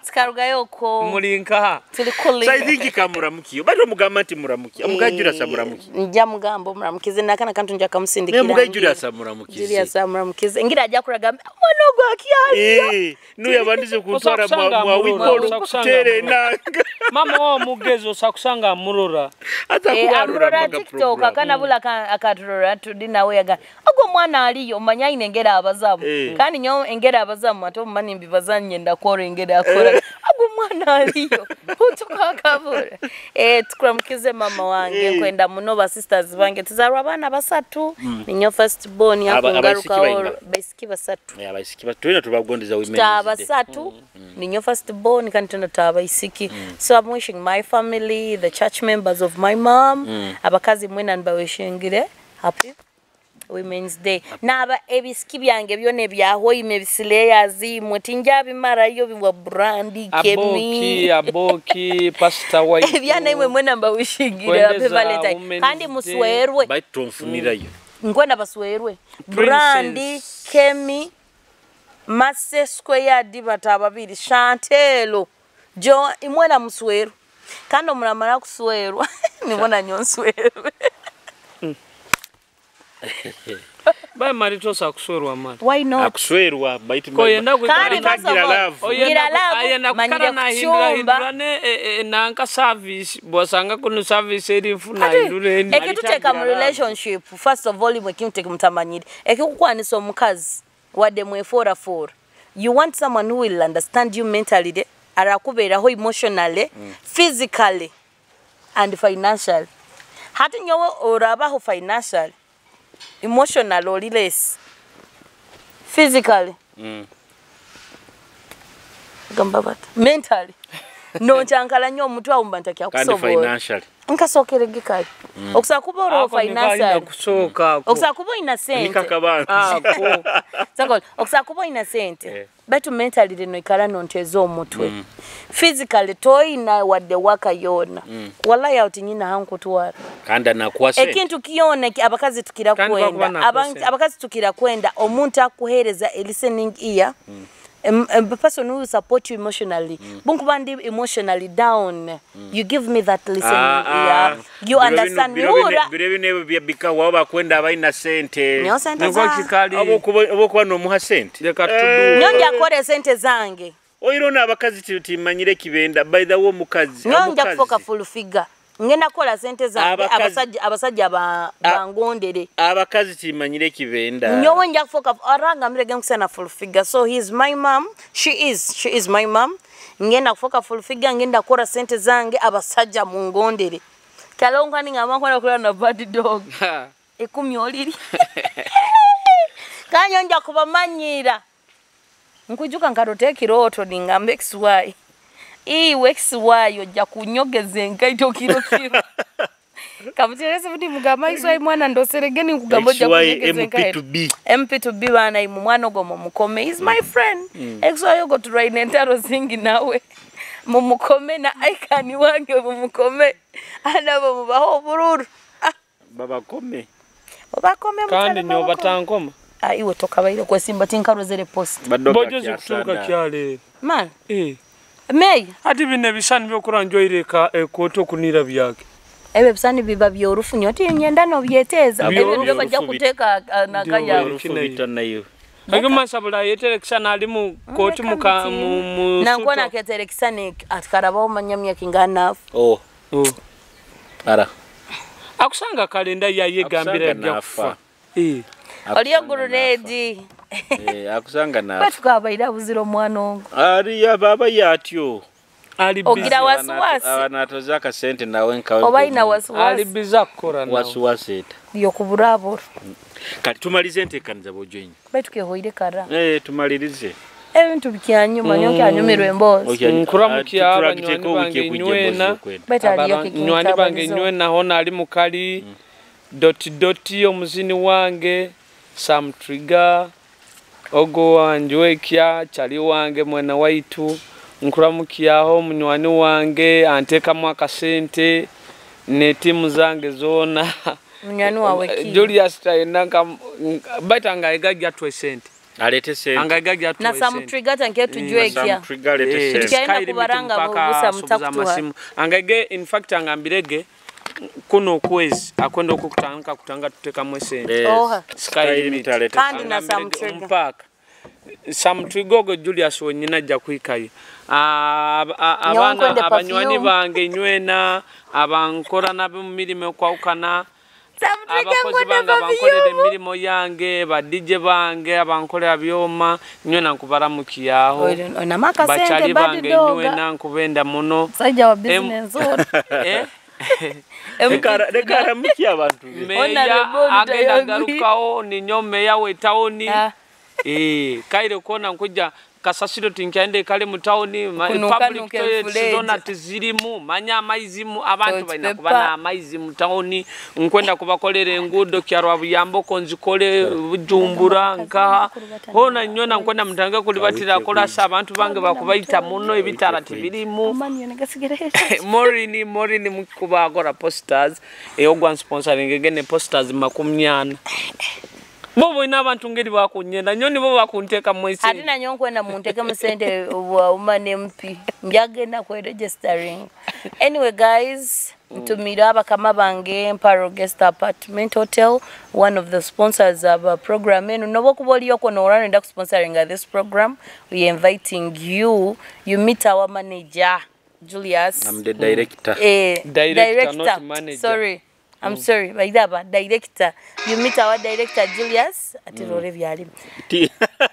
Tukarugayo ko. Muli nkaha? Tuli kuli. So I think kamuramukiyo. Bali omugamba nti muramukiyo. Omugaijulius amuramukiyo. Nja mugamba omuramukize, nakana kantu nja kamusindikira. Naye omugaijulius amuramukize. Julius amuramukize. Ngira ajja kuraga, "Omwana ogu akyali." Eh, nuyo abandize kuntwara mwa, mwa wikolo, kutere nanga. Mama wa mugezi osakusanga amurora. Ata kubarora amurora TikTok, akana bula ka-, akaturora, tudi nawe yaga, "Ogu omwana aliyo, manya aine engeri abazamu." Eh. Kandi nyowe engeri abazamu, ate omumanyi mbibaza nyenda kwora engeri akora. "Ogu omwana aliyo, utuka akabura." Eh, tukuramukize mama wange, eh, nkwenda muno ba sisters bange. Tuzarwa abaana basatu, ninyo first born, aba-, abaisiki yakungarukaho bainga? Baisiki basatu. Eh, abaisiki ba-, twena tubagondeza Women's Day. Tuta basatu, ninyo first born, kandi twena tuta abaisiki. So I'm wishing my family, the church members of my mom, abakazi mwena nibawishingire happy Women's Day. Naba ebisiki byange byona ebya Hoima, ebisileyazi, imwe tinjabimarayo, biwa Brandy, Kemi. Aboki, Aboki, Pastor White. Ebyana imwe mwena mbawishingire happy Valentine. Kandi muswerwe. Baitu tonfunirayo. Nkwenda baswerwe. Princess. Brandy, Kemi, Mase Square Yard bata babiri, Chantelo, Jo, imwena muswerwe. Kandi omuramara kuswerwa, nibwo nanyo nswerwe. Bae mali tosa kuswerwa mali. Why not? Akuswerwa, baitu ko yenda ku-, kandi first of all, oyenda ngira ku-, love, ayenda kukara nahindura, hindura ne, e, e, nanka service, bwasanga kunu service eri nfu nahindura endi. Ekituteka mu relationship, first of all, imwe kintu mutamanyire. Ekikukwanisa omukazi, wadde mweforafoora. You want someone who will understand you mentally, arakubeeraho emotionally, physically, and financially. Hati nyowe orabaho financially, emotional oli less, physically. Gamba bata? Mentally. Nonkyankala nyo omutwe aho mba ntakyakusobora. Kandi financially. Nkasokerege kale. Okusa kuba oroho financially. Okusa kuba oyina sente. Ako. Sako, okusa kuba oyina sente. Eh. Baitu mentally lino ikara nonteza omutwe. Physically toyina wadde waka yona. Wallahi aho tinyina hankutwara. Kandi anakuwa sente. Ekintu kyona ki-, abakazi tukira kwenda. Abakazi tukira kwenda omuntu akuhereza a listening ear. Em, em, the person who will support you emotionally. Bunkuba ndi emotionally down, you give me that listening ear. You understand me. Biro binu, biro binu ebyo bya bikawa, bakwenda abaina sente. Nyo sente za. Kikali. Obu okuba, obu okuba nomuha sente. Leka tudu. Nyo nja kora sente zange. Oiro na abakazi ti-, timanyire kibenda. By the way, omukazi, nyo nja kufoka full figure. Ngenda kukora sente zange, abasajja, abasajja ba-, bangondere. Abakazi timanyire kibenda. Nyowe nja kufoka, arangambire ge nkusana full figure. So he is my mom. She is. She is my mom. Ngenda kufoka full figure, ngenda kukora sente zange, abasajja mungondere. Kyalo nkani ngamba nkora kula na bad dog. Ikumi oliri. Kanyo nja kubamanyira. Nkwijuka nkarota ekirooto, ningamba X Y. Iwe X Y, ojja kunyogeza enkaito kiro kiro. Kamutereze buti mugamba, "X Y mwana, ndoserege ninkugamba ojja kunyogeza enkaito." M P two B. M P two B bana, imu mwana ogo mumukome. He's my friend. X Y ogo turwaine entaro zingi nawe. Mumukome na icon wange mumukome. Anabo mubaho obururu. Ah. Babakome. Obakome. Kandi mutale nyowe babakome. Batankoma. Ah, iwe tokabaire kwesimba, tinkarozere post. Badoga Bojo kyasana. Zikutuuka kyaleero. Man. Eh. Meya. Hati binu ebisani byokurora njwaire eka-, ekooti okunira byaki? Ebyo ebisani biba by'orufu, nyowe tinyenda nobyeteeza. Ebyo ebyo nibyo bajja kuteeka, ah, nanka yawe. By'orufu bita nayo. Agyo mansa buli ayetere ekisani ali mu kooti mu ka-, mu, mu Nankuba suit. Naketere ekisani eki, ati karabaho manya myaka ingaha nafa. Oh. Oh. Ara. Akusanga kalenda yayegambira ajja kufa. Eh. Oli ogu Ronedi. Eh, akusanga nafa. Baitu kabaire abuzire omwana ogu. Ali ya baba yatyo. Ali busy. Ogira wasiwasi. Aba natoza akasente nawe nkawe. Oba aina wasiwasi. Ali busy akukora nawe. Wasiwasi eta. Yokuburabura. Kati tumalize entekaniza bojo inyo. Baitu kehoire kara. Eh, tumalirize. Ebintu bikyanyuma, nyowe kyanyumirwa emboozi. Okay, nkuramukya ah, abanywani bange inywena. Baitu haliyo kikintabaniza. Abanywani bange inywena, hona ali mukali. Doti Doti, omuzini wange, Sam Trigger, ogu wanjwekya, chali wange, mwene waitu, nkuramukyaho munywani wange, antekamu akasente, ne tiimu zange zoona. Munywani wawe ki? Julius Tayenda nka, baitu angaiga gyatwe sente. Alete sente. Angaiga gyatwe sente. Na Sam Trigger tanke tujwekya. Sam Trigger alete sente. Eh, tukyalina kubaranga busa mutakutuha. Angaiga, in fact, angambirege, kuno okwezi, akwenda okwo kutandika, kutandika tutekamu esente. Yes. Oha. Sky Limit. Kandi na Sam Trigger. Omupaaka. Sam Trigger ogo Julius wenyini ajja kuhikayo. Ah, ab-, a-, abaana, abanywani bange inywena, abankora nabo mu mirimo ekwahukana, abakozi bange abankolera emirimo yange, ba D J bange abankolera byoma, inywena nkubaramukyaho. Bacali bange inywena nkubenda muno. Musajja wa business ono. Eh? Leka ara-, leka aramukye abantu be. Meya agenda agarukaho, ninyowe meya we town. Ah. Eh, kaire kona nkujja kasasiro tinkyayenda ikale mu town, ma-, public toilets zoona tizirimu, manya amaizi mu, abantu baina kuba n'amaizi mu town. Nkwenda kubakolera enguudo, kya Rwabuyamboko nzikole, Bujumbura, nkaha. Hoona nywena nkwenda mutange kulibatira kola sa abantu bange bakubaita muno, ebitara tibirimu. Maureen, Maureen mukuba akora posters, eh, ogwa sponsoring again posters makumi ana. Bo boine abantu ngeri bakunyenda, nyowe nibo bakuntekamu esente. Hati na nyowe nkwenda muntekemu sente, wa woman M P. Mbyagenda kwe registering. Anyway, guys, ntumiire abakama bange, Mparo Guest Apartment Hotel, one of the sponsors of, uh, program enu. Nobu okuba oli okwo nohurra noyenda kusponsoringa this program, we are inviting you. You meet our manager, Julius. I'm the director. Eh, director, not manager. Sorry. I'm sorry, bairaba, director. You meet our director, Julius. Ati rora ebyalimu.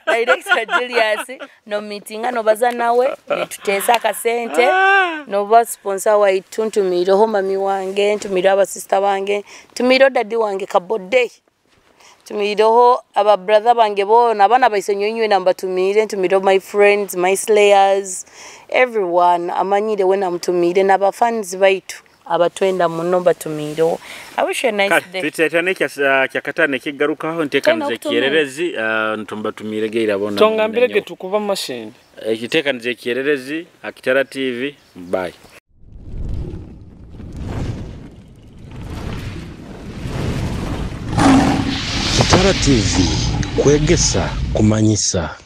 Director Julius, no meetinga, nobaza nawe, nituteesa akasente, noba sponsor waitu, ntumiireho mami wange, ntumiireho aba sister bange, ntumiireho daddy wange Kabode. Ntumiireho aba brother bange boona, abaana baisenyowe inywena mbatumiire, ntumiireho my friends, my slayers, everyone amanyire weena mutumiire, n'aba fans baitu. Abatwenda muno mbatumiireho. I wish you a nice day. Kale, twitana ekya, kya kataano ekigarukaho, enteekaniza ekyererezi, ah, nitumbatumiire gaira boona. Tongambirege tukuba amasende. Ekiteekaniza ekyererezi, ha Kitara T V, bye. Kitara T V, kwegesa, kumanyisa.